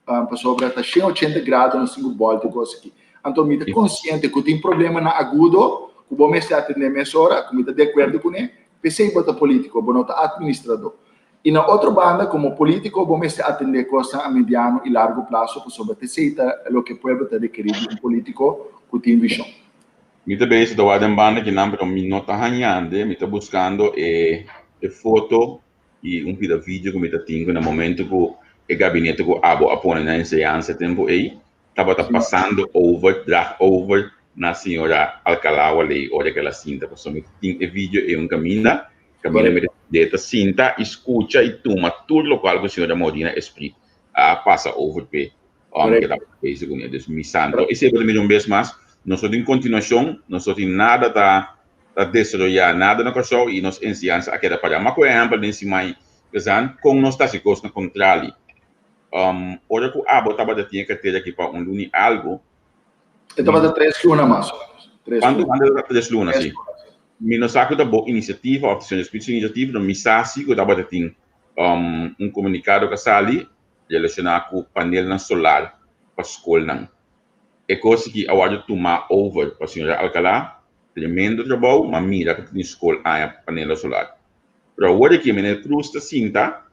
pasobra ta 180 grado nos tin ku bòlta e kos aki. Anto mi ta konsiente ku tin problemanan agudo ku bo mester atendé mesora, ku mi ta di akuerdo kuné, p'esei bo ta polítiko, bo no ta atministradó. I na otro banda, komo polítiko bo mester atendé kosnan a mediano i largo plaso pasobra t'esei ta loke pueblo ta rekerí di un polítiko ku tin vishon. Mi ta bezig ta wak den banda kinan pero mi no ta hañando, mi ta buskando e foto i un pida video ku mi ta tin ku na momento ku e gabinete ku abo a pone na enseñansa e tempu ei tabata pasando over, draag over na señora Alcalá Waley ora ku el a sinta pasobra mi ta tin e video ei un kaminda, kaminda mi ta ta sinta i skucha i tuma tur lokual ku señora Maurina Esprit a pasa over p'e ora ku e tabata bezig kuné. Dus mi sa anto esei bo ta mira un bes mas nos no tin kontinuashon, nos no tin nada ta ta desaroyá nada na Kòrsou i nos enseñansa a keda pará. Ma ku ehèmpel den Simai Gezan, kon nos ta hasi kos na kontrali. Ora ku abo tabata tin e kartera aki pa un luna i algu. E tabata tres luna mas o ménos. Tres luna. Kuantu tabata tres luna, si. Mi no sa ku ta bo inisiativa òf ta señor Esprit su inisiativa, pero mi sa si ku tabata tin un komunikado ku a sali relashoná ku panelnan solar pa skolnan. E kos aki a wòrdu tumá over pa señora Alcalá, tremendo trabou, ma mira ku ta tin skol aña panela solar. Pero awor aki meneer Cruz ta sinta,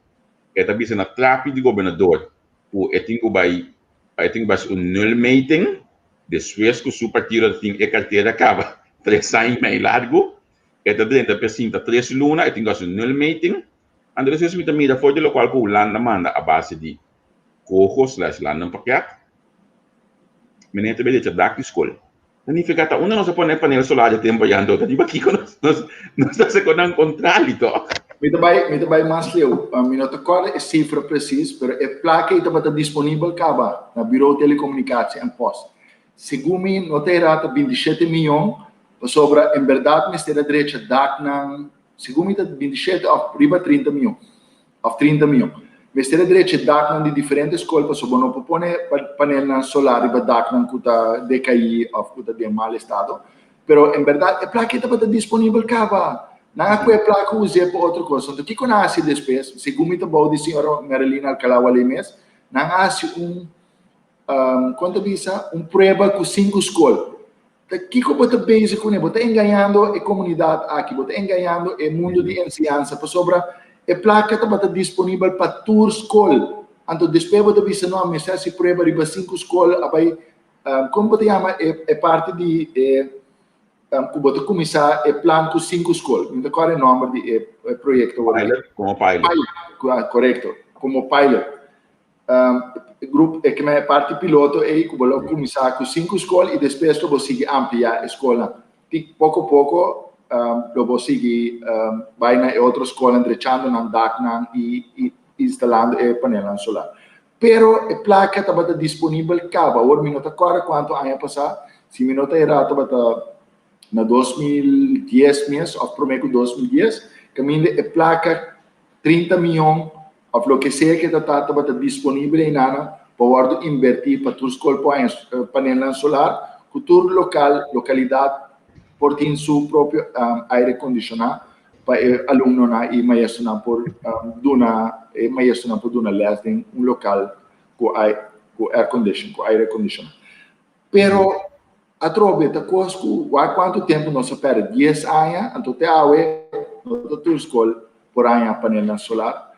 e ta bisa na trapi di gobernador ku e tin ku bai e tin ku bai hasi un nulmeting despues ku su partido ta tin e kartera kaba tres aña i mei largu, e ta drenta p'e sinta tres luna, e tin ku hasi un nulmeting. Anto despues mi ta mira for di lokual ku Hulanda manda a base di Coho slash Landenpakket, meneer ta bay decha dak di skol. Ta nifica ta unda nos a pone panel solar e tempo ya anto ta riba kiko nos nos nos ta hace con contrali toch. Mi ta bai mi ta bai mas leu. Mi no ta kòrda e sifra presis, pero e plaka ei tabata disponibel kaba na Bureau Telecomunicatie en Post. Segun mi no ta era ta 27 miyon, pasobra en berdad mester a drecha daknan, segun mi ta 27 of riba 30 miyon, of 30 miyon. Mester a drecha daknan di diferente skol pasobra bo no por pone panelnan solar riba daknan ku ta dekaí of ku ta den mal estado. Pero en berdad e plaka ei tabata disponibel kaba. Nan a kohe e plaka us'é pa otro kos. Anto kiko nan a hasi despues? Segun mi ta bou di señora Marilyn Alcalá Wallé mes, nan a hasi un Kon ta bisa un prueba ku sinku skol. Ta kiko bo ta bezig kuné? Bo ta engañando e komunidat aki, bo ta engañando e mundu di enseñansa pasobra e plaka tabata disponibel pa tur skol. Anto despues bo ta bisa no, mester hasi prueba riba sinku skol a bai kon bo ta yama e parti di e ku bo ta kuminsá e plan ku sinku skol? Mi no ta kòrda e nòmber di e proyekto. Pilot, komo pilot. Pilot, korekto, komo pilot. Grup e keme parti piloto ei ku bo lo kuminsá ku sinku skol i despues lo bo sigui amplia e skolnan. Tik poko poko lo bo sigui bai na e otro skolnan drechando nan daknan i instalando e panelnan solar. Pero e plaka tabata disponibel kaba. Awor mi no ta kòrda kuantu aña pasá, si mi no ta erá tabata na 2010 mes òf promé ku 2010, kaminda e plaka 30 mion Of loke sea ke ta ta tabata disponibel einanan pa wòrdu inbertí pa tur skol por haña panelnan solar ku tur lokal, lokalidat, por tin su propio aire kondishoná pa e alumnonan i maestronan por duna e maestronan por duna lès den un lokal ku ku aircondition ku aire kondishoná. Pero atrobe ta kos ku wak kuantu tempu nos a pèrdè, dies aña, anto te awe no ta tur skol por haña panelnan solar.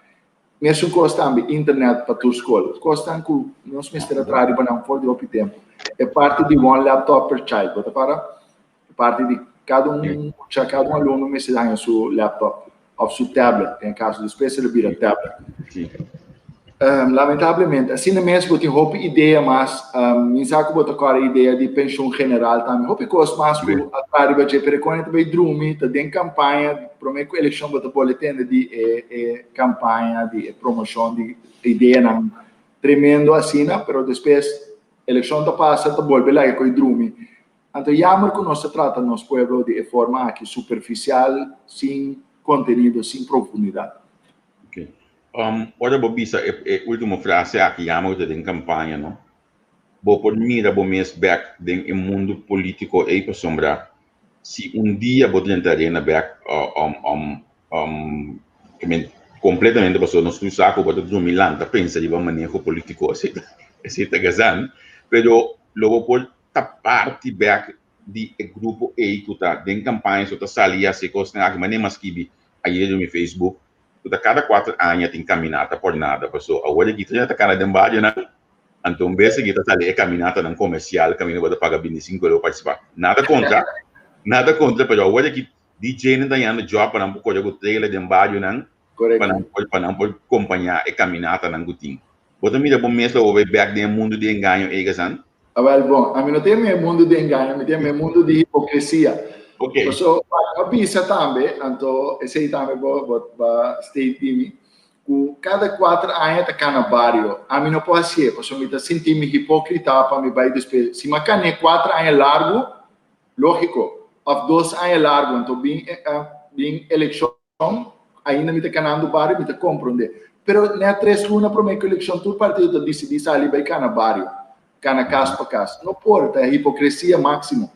Mesun kos tambe internet pa tur skol. Kosnan ku nos mester a traha riba nan for di hopi tempu. E parti di one laptop per child, bo ta para? E parti di kada un mucha, kada un alumno mester haña su laptop òf su tablet, den e kaso despues el a bira tablet. Lamentablemente, asina mes bo tin hopi idea mas, mi sa ku bo ta kòrda idea di penshun general tambe, hopi kos mas ku a traha riba dje, pero e kòne ta bai drumi, ta den kampaña, promé ku elekshon bo ta bole tende di e e kampaña, di e promoshon di ideanan tremendo asina, pero despues elekshon ta pasa ta bolbe laga e koi drumi. Anto jammer ku nos ta trata nos pueblo di e forma aki, superfisial, sin kontenido, sin profundidat. Ok. Ora bo bisa e e ultimo frase aki, jammer ku ta den kampaña, no? Bo por mira bo mes bek den e mundu politiko ei pasobra si un dia bo drenta arena bek kompletamente pasobra nos tur sa ku bo ta drumi lanta pensa riba maneho politiko esei ta esei ta gazan, pero lo bo por ta parti bek di e grupo ei ku ta den kampaña so ta sali i hasi e kosnan aki manera mi a skibi ayer riba mi Facebook ku ta kada kuater aña tin kaminata por nada paso awor aki ta kana den barionan anto un bes aki ta sali e kaminatanan komersial kaminda bo ta paga 25 euro pa partisipá nada kontra nada kontra pero awor aki DJ nan ta hañando job pa nan por kore ku trailer den barionan pa nan por pa nan por kompañá e kaminatanan ku tin bo ta mira bo mes lo bo bai bek den e mundu di engaño ei Gazan? Awel bon, ami no tin e mundu di engaño, mi tin e mundu di hipokresia. Ok. Paso, a bisa tambe, anto esei tambe bo bo ba state di mi, ku kada kuater aña ta kana bario. Ami no por hasié, paso mi ta sinti mi hipokrita pa mi bai despues. Si mi a kan'é kuater aña largu, lógiko, òf dos aña largu, anto bin bin elekshon, ainda mi ta kanando bario, mi ta komprondé. Pero nèt tres luna promé ku elekshon tur partido ta disidí sali bai kana bario, kana kas pa kas. No por, ta hipokresia máksimo.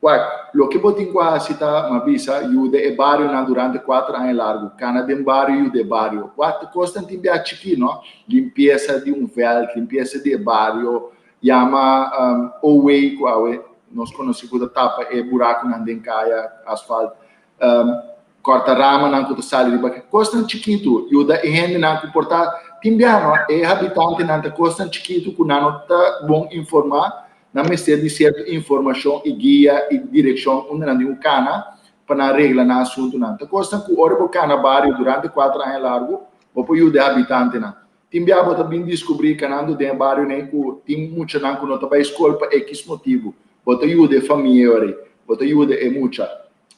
Wak, loke bo tin ku hasi ta, m'a bisa, yuda e barionan durante kuater aña largu. Kana den bario, yuda e bario. Wak, ta kosnan tin bia chikí, no? Limpiesa di un vèlt, limpiesa di e bario, yama OW ku awe nos konosí ku ta tapa e burakunan den kaya, asfalt. Kòrta ramanan ku ta sali riba kosnan chikitu, yuda e hendenan ku por ta tin biaha no, e habitantenan ta kosnan chikitu ku nan no ta bon informá, nan mester di sierto informashon i guia i direkshon unda nan tin ku kana pa nan regla nan asuntunan. Ta kosnan ku ora bo kana bario durante kuater aña largu bo por yuda e habitantenan. Tin biaha bo ta bin diskubrí kanando den e barionan ku tin muchanan ku no ta bai skol pa ekis motibu. Bo ta yuda e famia ora ei, bo ta yuda e mucha.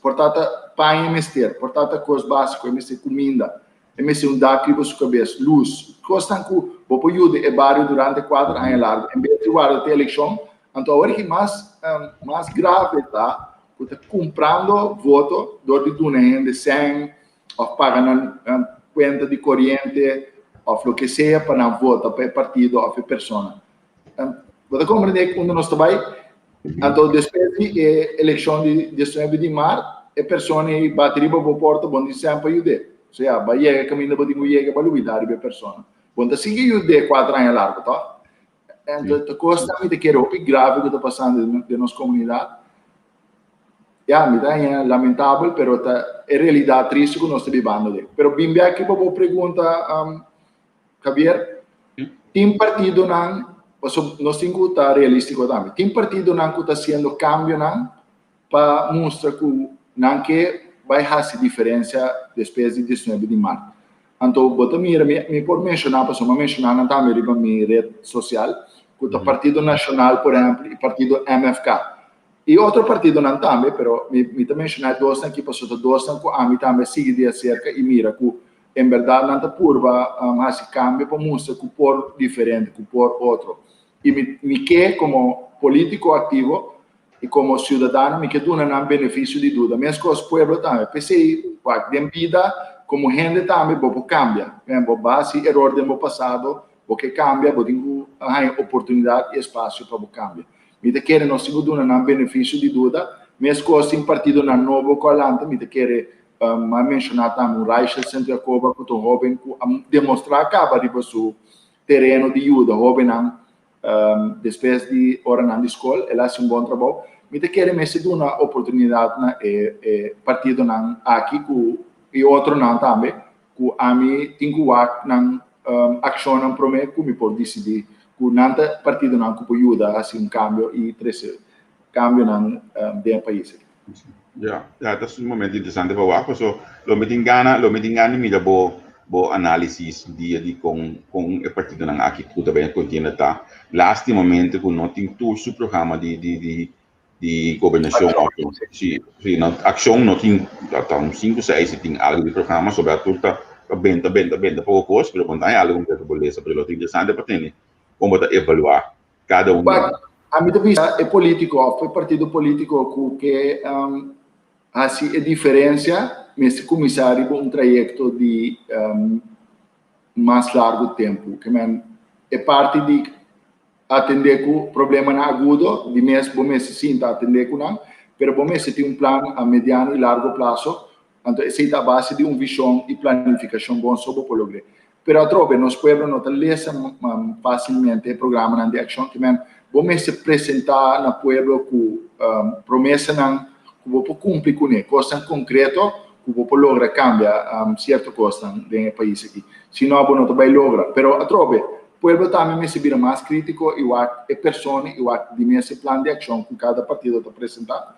Por ta ta paña e mester, por ta ta kos básiko, e mester kuminda, e mester un dak riba su kabes, lus, kosnan ku bo por yuda e bario durante kuater aña largu. En bes di warda te elekshon, Anto awor ki mas mas grave ta ku ta kumprando voto dor di duna hende sèn òf paga nan kuenta di koriente òf loke sea pa nan vota pa e partido òf e persona. Bo ta komprendé unda nos ta bai? Anto despues di e elekshon di 19 di mart e persona ei bati riba bo porta bo no tin sèn pa yud'é. Osea bo a yega kaminda bo tin ku yega bo a lubidá riba e persona. Bo no ta sigui yud'é kuater aña largu tòg? Anto ta kosnan mi ta kere hopi grave ku ta pasando den nos komunidat. Ya, mi ta haña lamentabel, pero ta e realidat tristu ku nos ta bibando den. Pero bin bek riba bo pregunta, Javier, tin partidonan, pasobra nos tin ku ta realístiko tambe, tin partidonan ku ta hasiendo kambionan pa mustra ku nan ke bai hasi diferensia despues di 19 di mart. Anto bo ta mira, mi mi por menshoná pasobra mi a menshoná nan tambe riba mi ret sosial, ku ta Partido Nashonal por ehèmpel i Partido MFK. I otro partidonan tambe, pero mi mi ta menshoná e dosnan aki pasobra ta dosnan ku ami tambe a sigui di aserka i mira ku en bèrdat nan ta purba hasi kambio pa mustra ku por diferente, ku por otro. I mi mi ke komo polítiko aktivo i komo siudadano mi ke duna nan benefisio di duda. Meskos pueblo tambe. P'esei wak den bida komo hende tambe bo por kambia. Bo hasi eror den bo pasado, bo ke kambia, bo tin ku haña oportunidat i espasio pa bo kambia. Mi ta kere nos tin ku duna nan benefisio di duda. Meskos tin partidonan nobo ku a lanta, mi ta kere m'a menshoná tambe un Raichel Sint Jacoba ku ta un hóben ku a demostrá kaba riba su tereno di yuda hóbennan Despues di oranan di skol, el a hasi un bon trabou. Mi ta kere mester duna oportunidat na e partidonan aki ku i otronan tambe ku ami tin ku wak nan akshonnan promé ku mi por disidí ku nan ta partidonan ku por yuda hasi un kambio i trese kambionan den e pais aki. Ya, ya, ta sumamente interesante pa wak, paso lo mi tin gana, lo mi tin gana di mira bo bo análisis dia di kon kon e partidonan aki ku ta bai kontienda ta. Lástimamente ku no tin tur su programa di di di di gobernashon òf si si no akshon no tin ta un sinku seis si tin algu di programa sobra tur ta ta benta benta benta poko kos pero bon ta hay algu ku bo lesa pero lo ta interesante pa tende kon bo ta evaluá kada un. Wak, ami ta bisa e polítiko òf e partido polítiko ku ke hasi e diferensia mester kuminsá riba un trayekto di mas largu tempu. Ke men e parti di atendé ku problemanan agudo di mes bo mester sinta atendé ku nan, pero bo mester tin un plan a mediano i largo plaso. Anto esei ta a base di un vishon i planifikashon bon so bo por logr'é. Pero atrobe, nos pueblo no ta lesa fácilmente e programanan di akshon. Ke men, bo mester presentá na pueblo ku promesanan ku bo por kumpli kuné, kosnan konkreto ku bo por logra kambia sierto kosnan den e pais aki. Si no, bo no ta bai logra. Pero atrobe, pueblo tambe mester bira mas krítiko i wak e persona i wak di mes e plan di akshon ku kada partido ta presentá.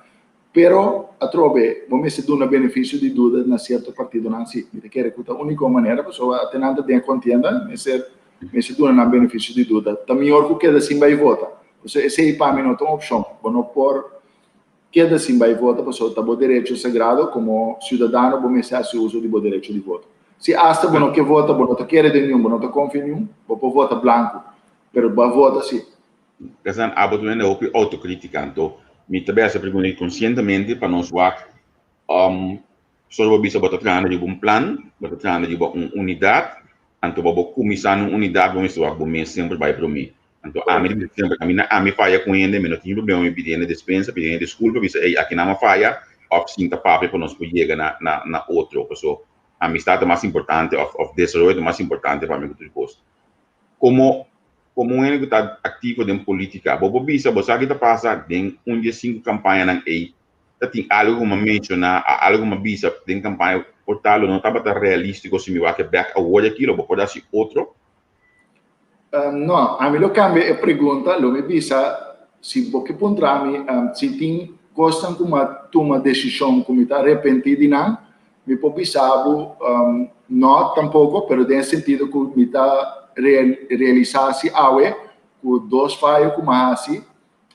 Pero, atrobe, bo mester duna benefisio di duda na sierto partidonan si. Mi ta kere ku ta úniko manera, pasobra ate nan ta den e kontienda, mester mester duna nan benefisio di duda. Ta mihor ku keda sin bai vota. Pasobra esei pa mi no ta un opshon. Bo no por keda sin bai vota pasobra ta bo derecho sagrado komo siudadano bo mester hasi uso di bo derecho di voto. Si asta bo no ke vota, bo no ta kere den niun, bo no ta konfia niun, bo por vota blanku, pero bo a vota si. Gasan abo ta mende hopi autokritika anto mi ta besa pregunta aki konsientemente pa nos wak solo bo bisa bo ta trahando riba un plan, bo ta trahando riba un unidat, anto pa bo kuminsá na un unidat bo mester wak bo mes semper bai promé. Anto ami ta bisa semper kaminda ami faya ku hende mi no tin problema mi pidi hende despensa, pidi hende diskulpa bisa ey aki nan a faya òf sinta papia pa nos por yega na na otro paso amistat ta mas importante òf òf desaroyo ta mas importante pa mi ku tur kos. Komo Komo un hende ku ta aktivo den polítika, bo por bisa bo sa ki ta pasa den un di e sinku kampañanan ei? Ta tin algu ku mi a menshoná, algu ku mi a bisa den kampaña por ta lo no tabata realístiko si mi wak e bèk awor di aki, lo bo por hasi otro? No, ami lo kambia e pregunta, lo mi bisa si bo ke puntra mi si tin kosnan ku mi a tuma desishon ku mi ta arepentí di nan, Mi por bisa bo no tampoko, pero den e sentido ku mi ta realisá si awe ku dos fayo ku mi a hasi,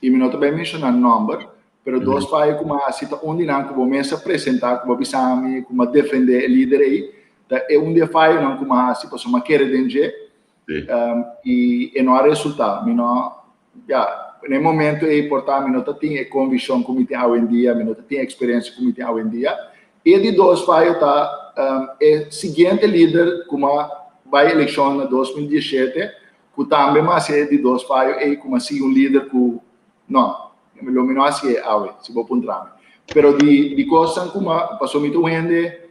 i mi no ta bai menshoná nòmber, pero dos fayo ku mi a hasi ta un di nan ku bo mes a presentá, ku bo a bisa mi ku mi a defendé e lider ei, ta e un di e fayonan ku mi a hasi pasobra mi a kere den dje i e no a resultá. Mi no, ya. Na e momento ei por ta mi no ta tin e konvikshon ku mi tin awendia, mi no ta tin e eksperensia ku mi tin awendia. E di dos fayo ta e siguiente lider ku a bai elekshon na 2017, ku tambe m'a hasi e di dos fayo ei, ku m'a sigui un lider ku no, lo mi no hasi e awe, si bo puntra mi. Pero di di kosnan ku m'a pasobra mi ta un hende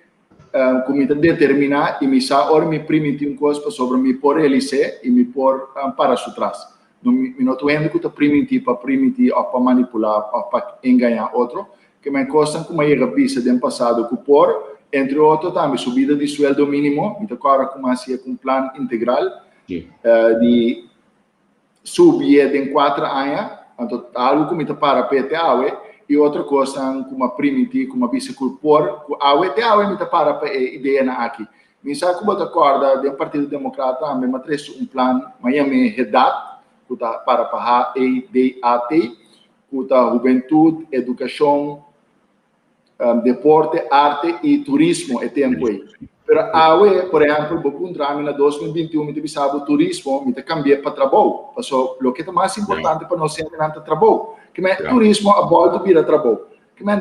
ku mi ta determiná i mi sa ora mi primintí un kos pasobra mi por realis'é i mi por para su tras. No, mi no ta un hende ku ta primintí pa primintí òf pa manipulá òf pa engañá otro. Ke men kosnan ku mi a yega bisa den pasado ku por, entre otro tambe subida di sueldo mínimo, mi ta kòrda ku mi a hasié ku un plan integral di subié den kuater aña, anto ta algu ku mi ta para p'e te awe, i otro kosnan ku mi a primintí, ku mi a bisa ku por, ku awe te awe mi ta para pa e ideanan aki. Mi sa ku bo ta kòrda den Partido Demokrat tambe mi a trese un plan, mi a yam'é HEDAT, ku ta para pa H-E-D-A-T, ku ta Hubentut, Edukashon, Deporte, Arte i Turismo e tempu ei. Pero awe, por ehèmpel, bo puntra mi na 2021, mi ta bisa bo turismo, mi ta kambi'é pa trabou. Paso loke ta mas importante pa nos hendenan ta trabou. Ke men turismo a bòltu bira trabou. Ke men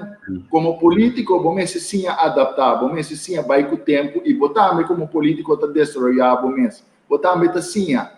komo polítiko bo mester siña adaptá, bo mester siña bai ku tempu i bo tambe komo polítiko ta desaroyá bo mes. Bo tambe ta siña.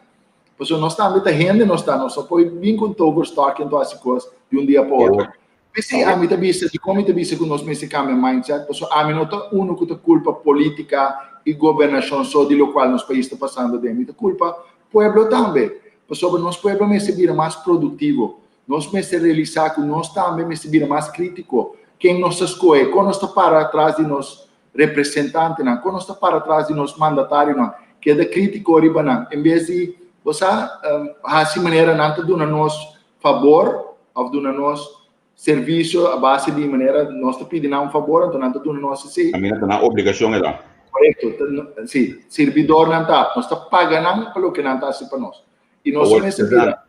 Pasobra nos tambe ta hende nos ta, nos no por bin ku un toverstokje anto hasi kos di un dia pa otro. P'esei ami ta bisa, dikon mi ta bisa ku nos mester kambia mindset? Pasobra ami no ta unu ku ta kulpa politika i gobernashon so di lokual nos pais ta pasando den. Mi ta kulpa pueblo tambe. Pasobra nos pueblo mester bira mas produktivo. Nos mester realisá ku nos tambe mester bira mas krítiko. Ken nos ta skohe? Kon nos ta para tras di nos representantenan? Kon nos ta para tras di nos mandatarionan? Keda krítiko riba nan. En bes di, bo sa, hasi manera nan ta duna nos fabor òf duna nos servisio a base di manera nos ta pidi nan un fabor, anto nan ta duna nos esei. Kaminda ta nan obligashon e ta. Korekto, si, sirbidornan ta. Nos ta paga nan pa loke nan ta hasi pa nos. I nos mester bira.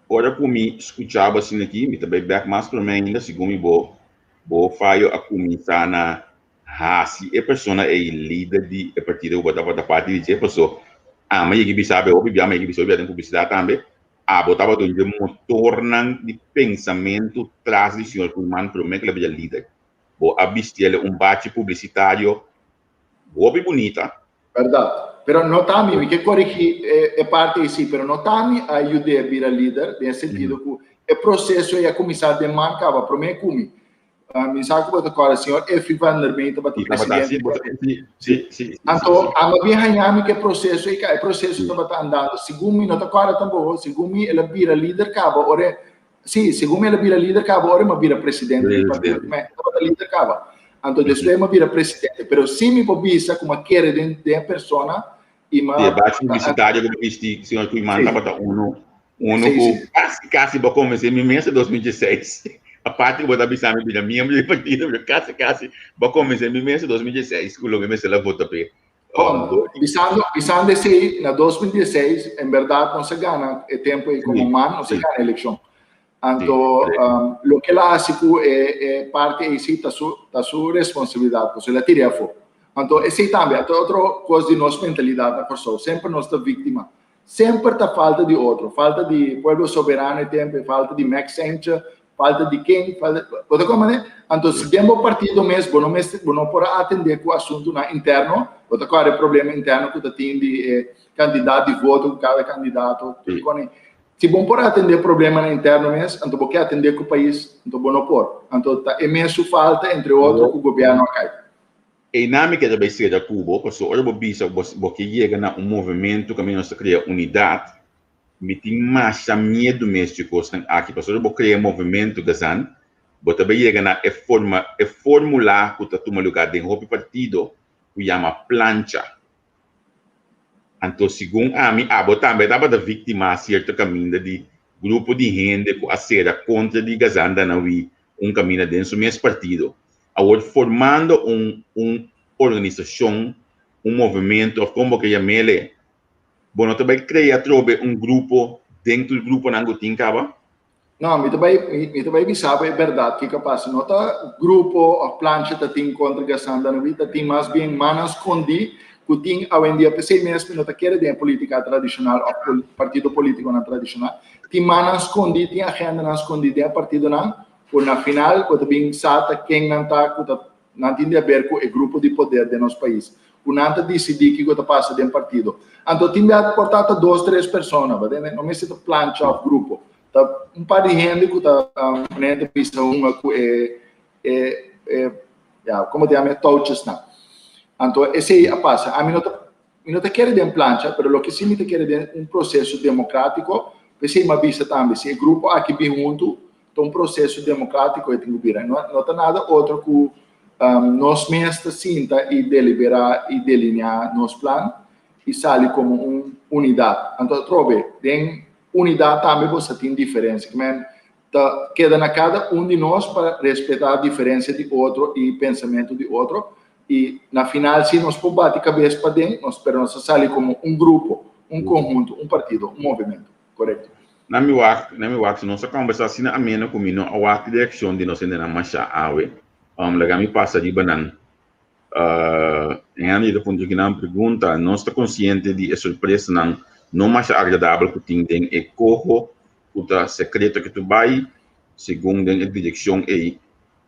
Ora ku mi skucha bo asina aki, mi ta bai bèk mas promé ainda, segun mi bo bo fayo a kuminsá na hasi e persona ei lider di e partido ku bo tabata parti di dje, paso ami a yega bisa bo hopi bia, mi a yega bisa hopi bia den publisidat tambe, abo tabata un dje motornan di pensamentu tras di señor Koeiman promé ku el a bira lider. Bo a bistiel un bachi publisitario hopi bunita. Berdad. Pero no ta mi, mi ke corigi e parte ei si, pero no ta mi a yud'é bira lider, den e sentido ku e proseso ei a kuminsá den man kaba promé ku mi. Mi sa ku bo ta kòrda, señor Efi van der Mey tabata presidente. Si, si, si. Anto, amo bin haña mi ku e proseso ei, e proseso tabata andando. Segun mi, no ta kòrda tampoko, segun mi el a bira lider kaba ora e Sí, segun mi el a bira lider kaba ora mi a bira presidente di partido. Mi tabata lider kaba. Anto despues mi a bira presidente. Pero sí mi por bisa ku mi a kere den den e persona i mi a. E bachi publisitario ku bo bisti, señor Koeiman, tabata uno uno ku kasi kasi bo a konvensé mi mes en 2016. Aparte ku bo ta bisa mi bira miembro di partido, pero kasi kasi bo a konvensé mi mes en 2016 ku lo mi mester a vota p'e. Bon, bisando, bisando esei, na 2016, en berdad nos a gana e tempo ei como man, nos a gana eleccion. Anto, um, loke el a hasi ku e, e parte ei sí ta su, ta su responsabilidad, pues el a tira afó. Anto, esei tambe, anto otro kos di nos mentalidad na Kòrsou, semper nos ta víktima. Semper ta falta di otro, falta di Pueblo Soberano e tempo ei, falta di Max Saintje, falta di ken, falta, bo ta komprende? Anto si den bo partido mes bo no mester, bo no por a atende ku asuntunan interno, bo ta kòrda e problema interno ku ta tin di e kantidat di voto ku kada kandidato tur kone. Si bo no por atende problemanan interno mes, anto bo ke atende ku pais, anto bo no por. Anto ta e mes su falta, entre otro, ku gobièrnu a kai. Einan mi keda bai sera ku bo, pasobra ora bo bisa bo bo ke yega na un movementu kaminda nos ta krea unidat, mi tin masha miedu mes dje kosnan aki, pasobra ora bo krea movementu gazan, bo ta bai yega na e forma e formula ku ta tuma luga den hopi partido ku yama plancha. Anto segun ami abo tambe tabata víktima sierto kaminda di grupo di hende ku a sera kontra di Gazan Danawi un kaminda den su mes partido. Awor formando un un organisashon, un movimento of kon bo ke yam'ele, bo no ta bai krea atrobe un grupo den tur gruponan ku tin kaba? No, mi ta bai mi ta bai bisa bo e bèrdat kiko a pasa. No ta grupo of plancha ta tin kontra Gassan Danawi, ta tin mas bien mannan skondí. ku tin awendia. P'esei mes mi no ta kere den e politika tradishonal òf partido politikonan tradishonal. Tin mannan skondí, tin agendanan skondí den e partidonan ku na final bo ta bin sa ta ken nan ta ku ta nan tin di haber ku e grupo di poder den nos pais, ku nan ta disidí kiko ta pasa den partido. Anto tin bia por ta ta dos, tres persona, bo tende? No mester ta plancha òf grupo. Ta un par di hende ku ta manera ta bisa hunga ku e e e ya komo ta yama e touchesnan. Anto esei a pasa. Ami no ta mi no ta kere den plancha, pero loke si mi ta kere den un proseso demokratiko, p'esei mi a bisa tambe si e grupo aki bin huntu ta un proseso demokratiko e tin ku bira. No no ta nada otro ku nos mes ta sinta i deliberá i delineá nos plan i sali komo un unidat. Anto atrobe den unidat tambe bo sa tin diferensia. Ke men ta keda na kada un di nos pa respetá diferensia di otro i pensamentu di otro i na final si nos por bati kabes paden nos pero nos ta sali komo un grupo, un konhunto, un partido, un movementu. Korekto. Na mi wak, na mi wak, si nos a kombersá asina ameno ku mi no a wak direkshon di nos hendenan mashá awe. Laga mi pasa riba nan. Henry ta puntra kinan pregunta, Nos ta konsiente di e sorpresanan no masha agradabel ku tin den e koho ku ta sekreto ke tu bai segun den e direkshon ei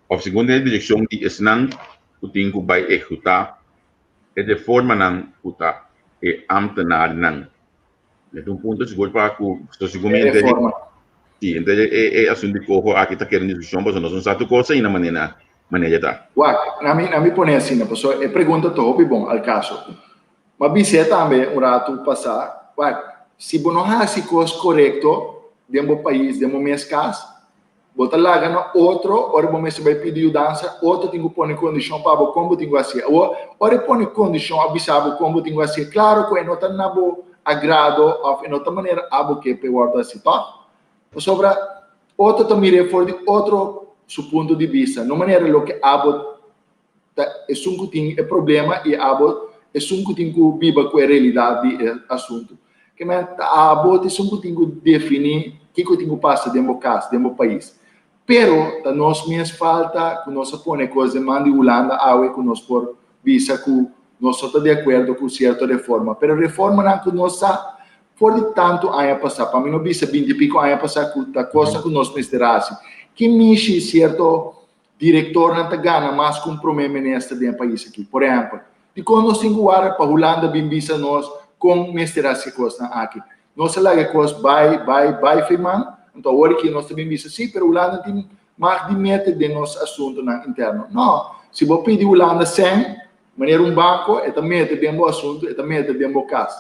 òf segun den e direkshon di esnan ku tin ku bai ehekutá e reformanan ku ta e ámtenarnan? E ta un punto sigur pa ku segun mi E reforma. Sí, entonces e e asuntu di koho aki ta keda en diskushon pasobra nos no sa tur kos ainda manera manera ya ta. Wak, na mi na mi pone asina pasobra e pregunta ta hopi bon al kaso. M'a bis'é tambe un ratu pasá, wak, si bo no hasi kos korekto den bo pais, den bo mes kas, Bo ta laga na otro ora bo mester bai pidi yudansa, otro tin ku pone kondishon pa bo kon bo tin ku hasié. Awor, ora e pone kondishon òf bisa bo kon bo tin ku hasié, klaro ku e no ta na bo agrado òf e no ta manera abo ke pa e wòrdu hasi, tòg? Pasobra otro ta mir'é for di otro su punto di bista, no manera loke abo ta esun ku tin e problema i abo esun ku tin ku biba ku e realidat di e asuntu. Ke men ta abo ta esun ku tin ku definí kiko tin ku pasa den bo kas, den bo pais. Pero ta nos mes falta ku nos a pone kos den man di Hulanda awe ku nos por bisa ku nos no ta di akuerdo ku sierto reforma. Pero reformanan ku nos sa for di tantu aña pasá, pa mi no bisa binti i piko aña pasá ku ta kosnan ku nos mester hasi. Ki mishi sierto Direktornan ta gana mas ku un promé minister den e pais aki. Por ehèmpel, dikon nos tin ku warda pa Hulanda bin bisa nos kon mester hasi e kosnan aki? Nos a laga e kos bai, bai, bai firman, anto awor aki nos ta bin bisa, sí, pero Hulanda tin mag di mete den nos asuntunan interno. No, si bo pidi Hulanda sèn, manera un banko, e ta mete den bo asuntu, e ta mete den bo kas.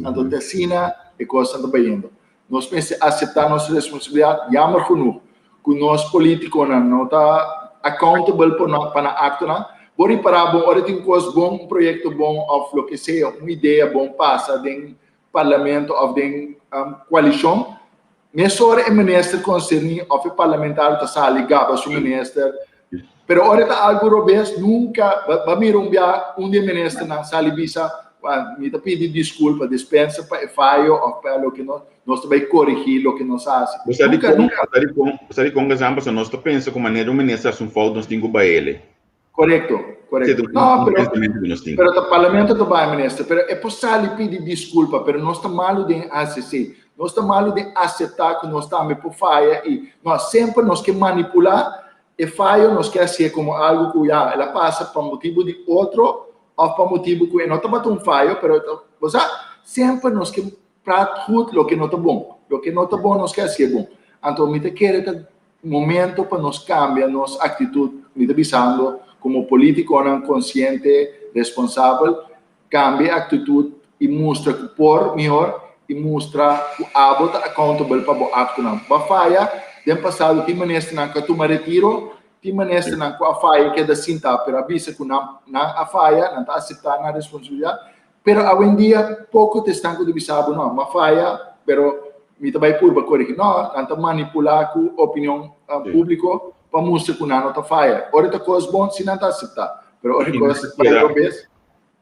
Anto te asina e kosnan ta bayendo. Nos mester aseptá nos responsabilidat, jammer genoeg ku nos polítikonan no ta accountable pa nan pa nan aktonan. Bo ripará bon ora tin kos bon, un proyekto bon òf loke sea, un idea bon pasa den parlamento òf den koalishon, mesora e minister konserní òf e parlamentario ta sali gaba su minister. Pero ora ta algo robes, nunca, ba mira un bia un di e ministernan sali bisa, mi ta pidi disculpa, dispensa pa e fayo of pa loke nos, nos ta bay corigi loke nos a haci. Bo sa di con, bo sa di con, bo sa di con Gazan, pasobra nos ta pensa cu manera un minister haci un fout nos tin cu baele. Correcto, correcto. No, pero, pero ta parlamento ta bay minister, pero e por sali pidi disculpa, pero nos ta malo den haci esey. Nos ta malo den acepta cu nos tambe por faya y no, semper nos ke manipula E fayo nos ke hasié komo algu ku ya el a pasa pa motibu di otro òf pa motibu ku e no tabata un fayo, pero bo sa, semper nos ke praat goed loke no ta bon. Loke no ta bon nos ke hasié bon. Anto mi ta kere ta momento pa nos kambia nos aktitut, mi ta bisando komo politikonan konsiente, responsabel, Cambia e actitud y mustra cu por mihor y mustra cu abo ta accountable pa bo actonan. Bo a faya den pasado tin ministernan cu a tuma retiro, tin ministernan cu a faya y keda sinta pero a bisa cu nan nan a faya, nan ta acepta nan responsabilidad, pero awendia poco ta esnan cu ta bisa abo no, mi a faya pero mi ta bay purba corigi. No, nan ta manipula cu opinion publico pa mustra cu nan no ta faya. Ora ta cos bon si nan ta acepta, pero ora cos bay robes.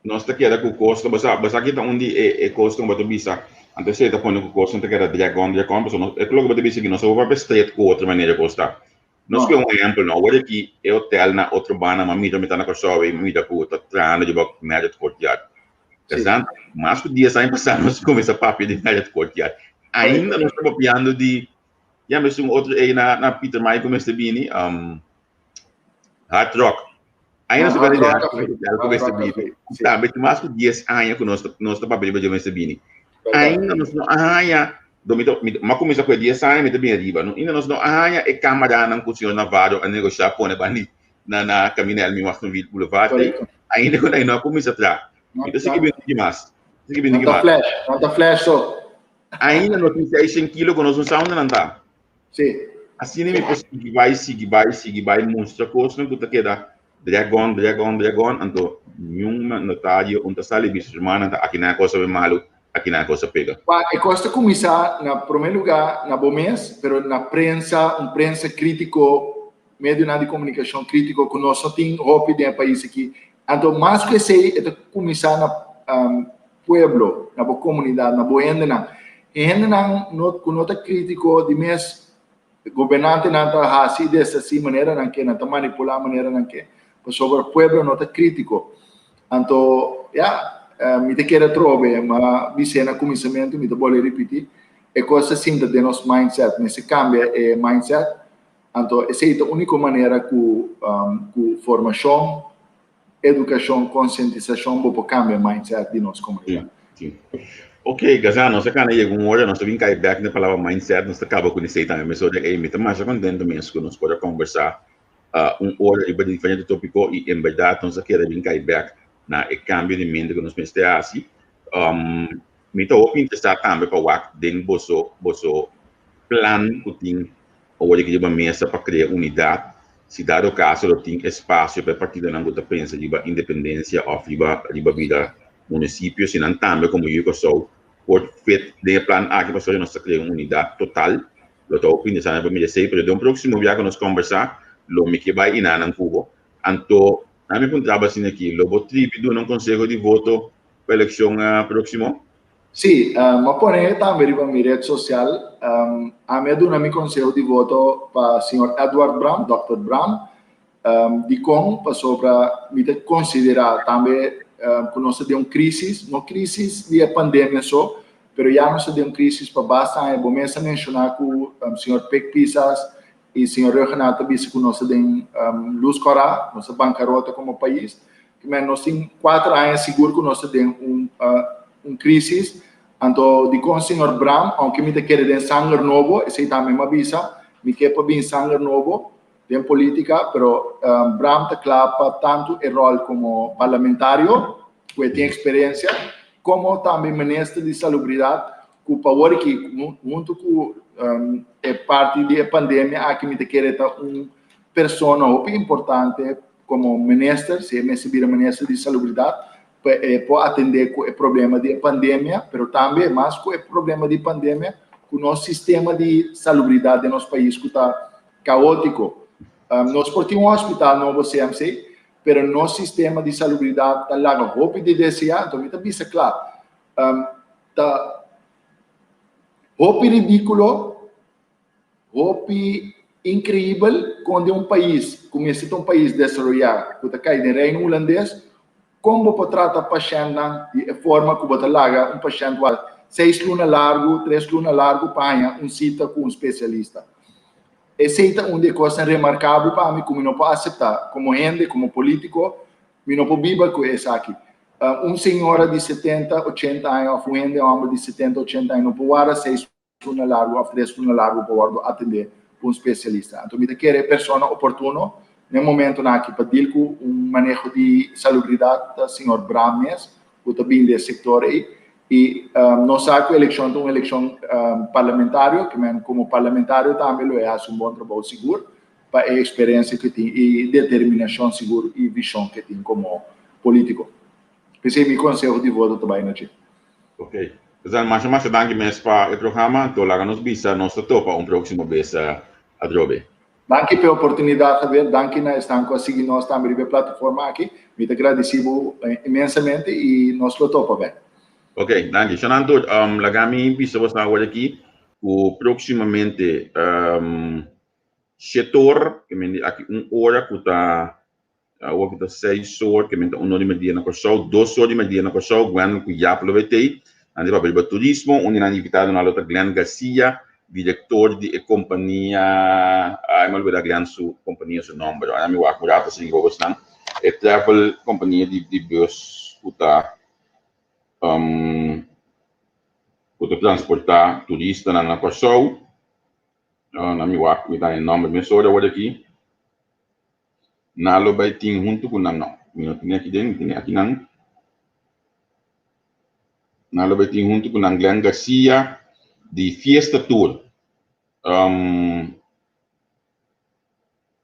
Nos ta keda ku kos, bo sa, bo sa ki ta un di e e kosnan ku bo ta bisa, anto esei ta pone ku kosnan ta keda drag on, drag on, pasobra nos, e loke bo ta bisa aki, nos no por papia stret ku otro manera kos ta. Nos No. ke un ehèmpel no, awor aki e hotel na otro banda, m'a mira mi ta na Kòrsou i m'a mira ku ta trahando riba Marriott Courtyard. Kazan, mas ku 10 aña pasá nos kuminsá papia di Marriott Courtyard. Ainda nos ta papiando di, ya mes un otro ei na, na Pietermaai ku mester bini, Hard Rock. Ainda nos ta papia di Hard Rock Hotel ku mester bini. Tambe tin mas ku 10 aña ku nos ta, nos ta papia riba dje mester bini. Ainda nos no a haña, do mi ta, mi ta, mi a kuminsá ku e 10 aña mi ta bini riba, no, ainda nos no a haña e kamaranan ku señor Navarro a negoshá pone bandi na na Camina Elmi Wachtenwiel Boulevard ei, ainda ku no a kuminsá traha. Mi ta sigui bini ki mas. Sigui bini ki mas. Flash, no ta flash so. Ainda no tin 600 kilo ku nos un sauna nan ta. Sí. Asina mi por sigui bai, sigui bai, sigui bai, mustra kosnan ku ta keda drag on, drag on, drag on, anto niun notario un ta sali bisa su rumannan ta aki nan e kos a bai malu, aki nan e kos a pega. Pa e kos ta kuminsá na promé lugá na bo mes, pero na prensa, un prensa krítiko medionan di komunikashon krítiko ku nos no tin hopi den e pais aki. Anto mas ku esei e ta kuminsá na pueblo, na bo komunidat, na bo hendenan. E hendenan no ku no ta krítiko di mes gobernantenan ta hasi i deshasí manera nan ke, nan ta manipulá manera nan ke, pasobra pueblo no ta krítiko. Anto ya, mi ta kere atrobe, m'a bis'é na kuminsamentu, mi ta bolbe ripití, e kos ta sinta den nos mindset, mester kambia e mindset. Anto esei ta úniko manera ku ku formashon, edukashon, konsientisashon bo por kambia mindset di nos komunidat. Sí, sí. Ok, Gazan, nos a kana yega un ora, nos a bin kai bèk na e palabra mindset, nos ta kaba ku esei tambe mesora. Ey, mi ta masha kontento mes ku nos por a kombersá un ora riba diferente tópiko i en bèrdat nos a keda bin kai bèk na e kambio di mente ku nos mester hasi. Mi ta hopi interesá tambe pa wak den boso boso plan ku tin Awor di riba mesa pa krea unidat, si dado kaso lo tin espasio pa e partidonan ku ta pensa riba independensia òf riba riba bira munisipio, si nan tambe komo yu Kòrsou por fit den e plan aki pasobra nos ta krea un unidat total. Lo ta hopi interesante pa mira esei, pero den un próksimo bia ku nos kòmbersá lo mi ke bai inanan ku bo. Anto, nan mi puntra bo asina aki, lo bo tribi duna un konseho di voto pa elekshon próksimo? Sí, m'a pone e tambe riba mi red sosial. Ami a duna mi konseho di voto pa señor Edward Braam, Dòkter Braam. Dikon? Pasobra mi ta konsiderá tambe ku nos ta den un krísis, no krísis di e pandemia so, pero ya nos ta den un krísis pa basta aña. Bo mes a menshoná ku señor Pik Pisas i señor Rhuggenaath ta bisa ku nos ta den lus kòrá, nos ta bankarota komo pais. Kimen nos tin kuater aña sigur ku nos ta den un un crisis, anto dikon señor Braam, aunke mi ta kere den sanger nobo, esei tambe mi a bisa, mi ke pa bin sanger nobo den politica, pero Braam ta kla pa tantu e rol komo parlamentario, ku e tin eksperensia, komo tambe minister di salubridad, ku pa awor aki, huntu ku e parti di e pandemia aki mi ta kere ta un persona hopi importante komo minister, si e mester bira minister di salubridat, pa e por atendé ku e problema di e pandemia, pero tambe mas ku e problema di pandemia, ku nos sistema di salubridat den nos pais ku ta kaótiko. Nos por tin un hospital nobo CMC, pero nos sistema di salubridat ta laga hopi di deseá, anto mi ta bisa kla, ta hopi ridíkulo Hopi increibel con den un pais cu mester ta un pais desaroya cu ta cay den Reino Hulandes, con bo por trata pashentnan di e forma cu bo ta laga un pashent wak seis luna largu, tres luna largu pa haña un cita cu un specialista. Esey ta un di e cosnan remarcabel pa mi cu mi no por acepta como hende, como politico, mi no por biba cu esaki. Un señora di setenta, ochenta aña of un hende homber di setenta, ochenta aña no por warda seis luna largu òf tres luna largu pa wòrdu atendé ku un spesialista. Anto mi ta kere e persona oportuno na e momentunan aki pa dil ku un maneho di salubridat ta señor Braam mes ku ta bin di e sektor ei i nos sa ku elekshon ta un elekshon parlamentario ke men komo parlamentario tambe lo e hasi un bon trabou sigur pa e eksperensia ku e tin i determinashon sigur i vishon ku e tin komo politiko. P'esei mi konseho di voto ta bai na dje. Ok. Suzanne, masha masha danki mes pa e programa. Anto laga nos bisa nos ta topa un proximo bes atrobe. Danki p'e oportunidat, Javier. Danki na esnan ku a sigui nos tambe riba e plataforma aki. Mi ta gradisí bo inmensamente i nos lo topa bèk. Ok, danki. Shanan tur, laga mi bisa boso awor aki ku proximamente shetor, ke men di aki un ora ku ta. Awor ku ta seis or, ke men ta un or di merdia na Kòrsou, dos or di merdia na Kòrsou, Gwendel ku Jaap lo bay tei. Nan ta papia riba turismo. Un di nan invitadonan lo ta Glenn Garcia, direktor di e kompania, ai mi a olbida Glenn su kompania su nòmber. Ora mi wak un rato asina riba bosnan. E travel kompania di di bus ku ta ku ta transportá turistanan na Kòrsou. Na mi wak mi ta e nòmber mesora awor aki. Nan lo bai tin huntu ku nan. No, mi no tene aki den, mi tene akinan. Nan lo bai tin huntu ku nan Glenn Garcia di Fiesta Tour. Um,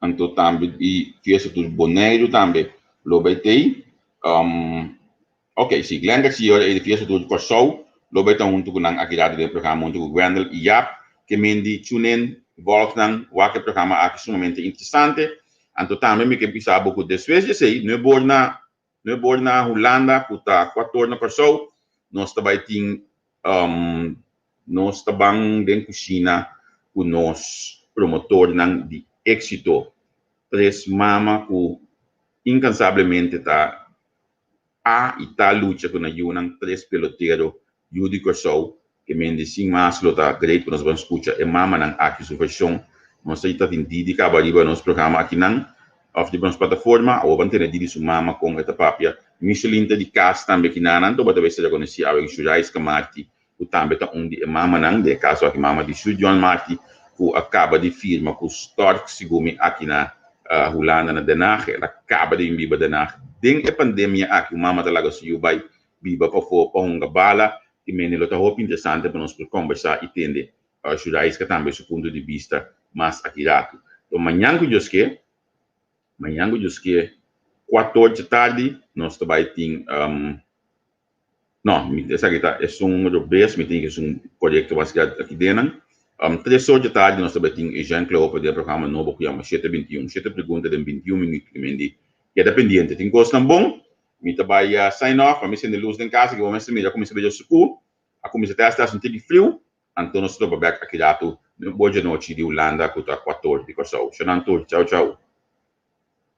anto tambe di Fiesta Tour Boneiru tambe lo bai tei. Um, ok, si Glenn Garcia ora e di Fiesta Tour Kòrsou lo bai ta huntu ku nan aki rato den e programa huntu ku Gwendel i Jaap. Ke men di tune in, volg nan, wak e programa aki sumamente interesante. Anto tambe mi ke bisa bo ku despues di esei no e bor na no e bor na Hulanda ku ta kuator na Kòrsou, nos ta bai tin nos ta ban den kushina ku nos promotornan di éksito. Tres mama ku inkansablemente ta a i ta lucha ku nan yunan tres pelotero yu di Kòrsou ke mende sin mas lo ta great pa nos ban skucha e mamanan aki su vershon. Nos ta tin Didi kaba riba nos programa akinan òf riba nos plataforma awor ban tene Didi su mama kon e ta papia. Micheline ta di kas tambe kinanan to bata mester rekonosí awe Shuraiska Marti ku tambe ta un di e mamanan, den e kaso aki mama di Shudion Marti ku a kaba di firma ku Stork segun mi aki na Hulanda na Den Haag. El a kaba di bin biba Den Haag. Den e pandemia aki un mama ta laga su yu bai biba pafó pa hunga bala i mende lo ta hopi interesante pa nos por kombersá i tende Shuraiska tambe su punto di bista mas aki ratu. Enton mañan ku Dios ke, mañan ku Dios ke kuator dje tardi nos ta bai tin No, mi esaki ta esun robes, mi tin esun korekto mas ki aki denan. Tres or dje tardi nos ta bai tin Eugène Cleopa den e programa nobo ku yama Shete Bintiun, shete pregunta den bintiun minüt ki men di keda pendiente. Tin kosnan bon, mi ta bai sign off, pa mi sende lus den kas, aki bo mester mira kuminsá beja sukú, a kuminsá tèst tèst un tiki friu, anto nos ta topa bèk aki ratu, bo dje nochi di Hulanda ku ta kuator di Kòrsou. Shonan tur, chau chau.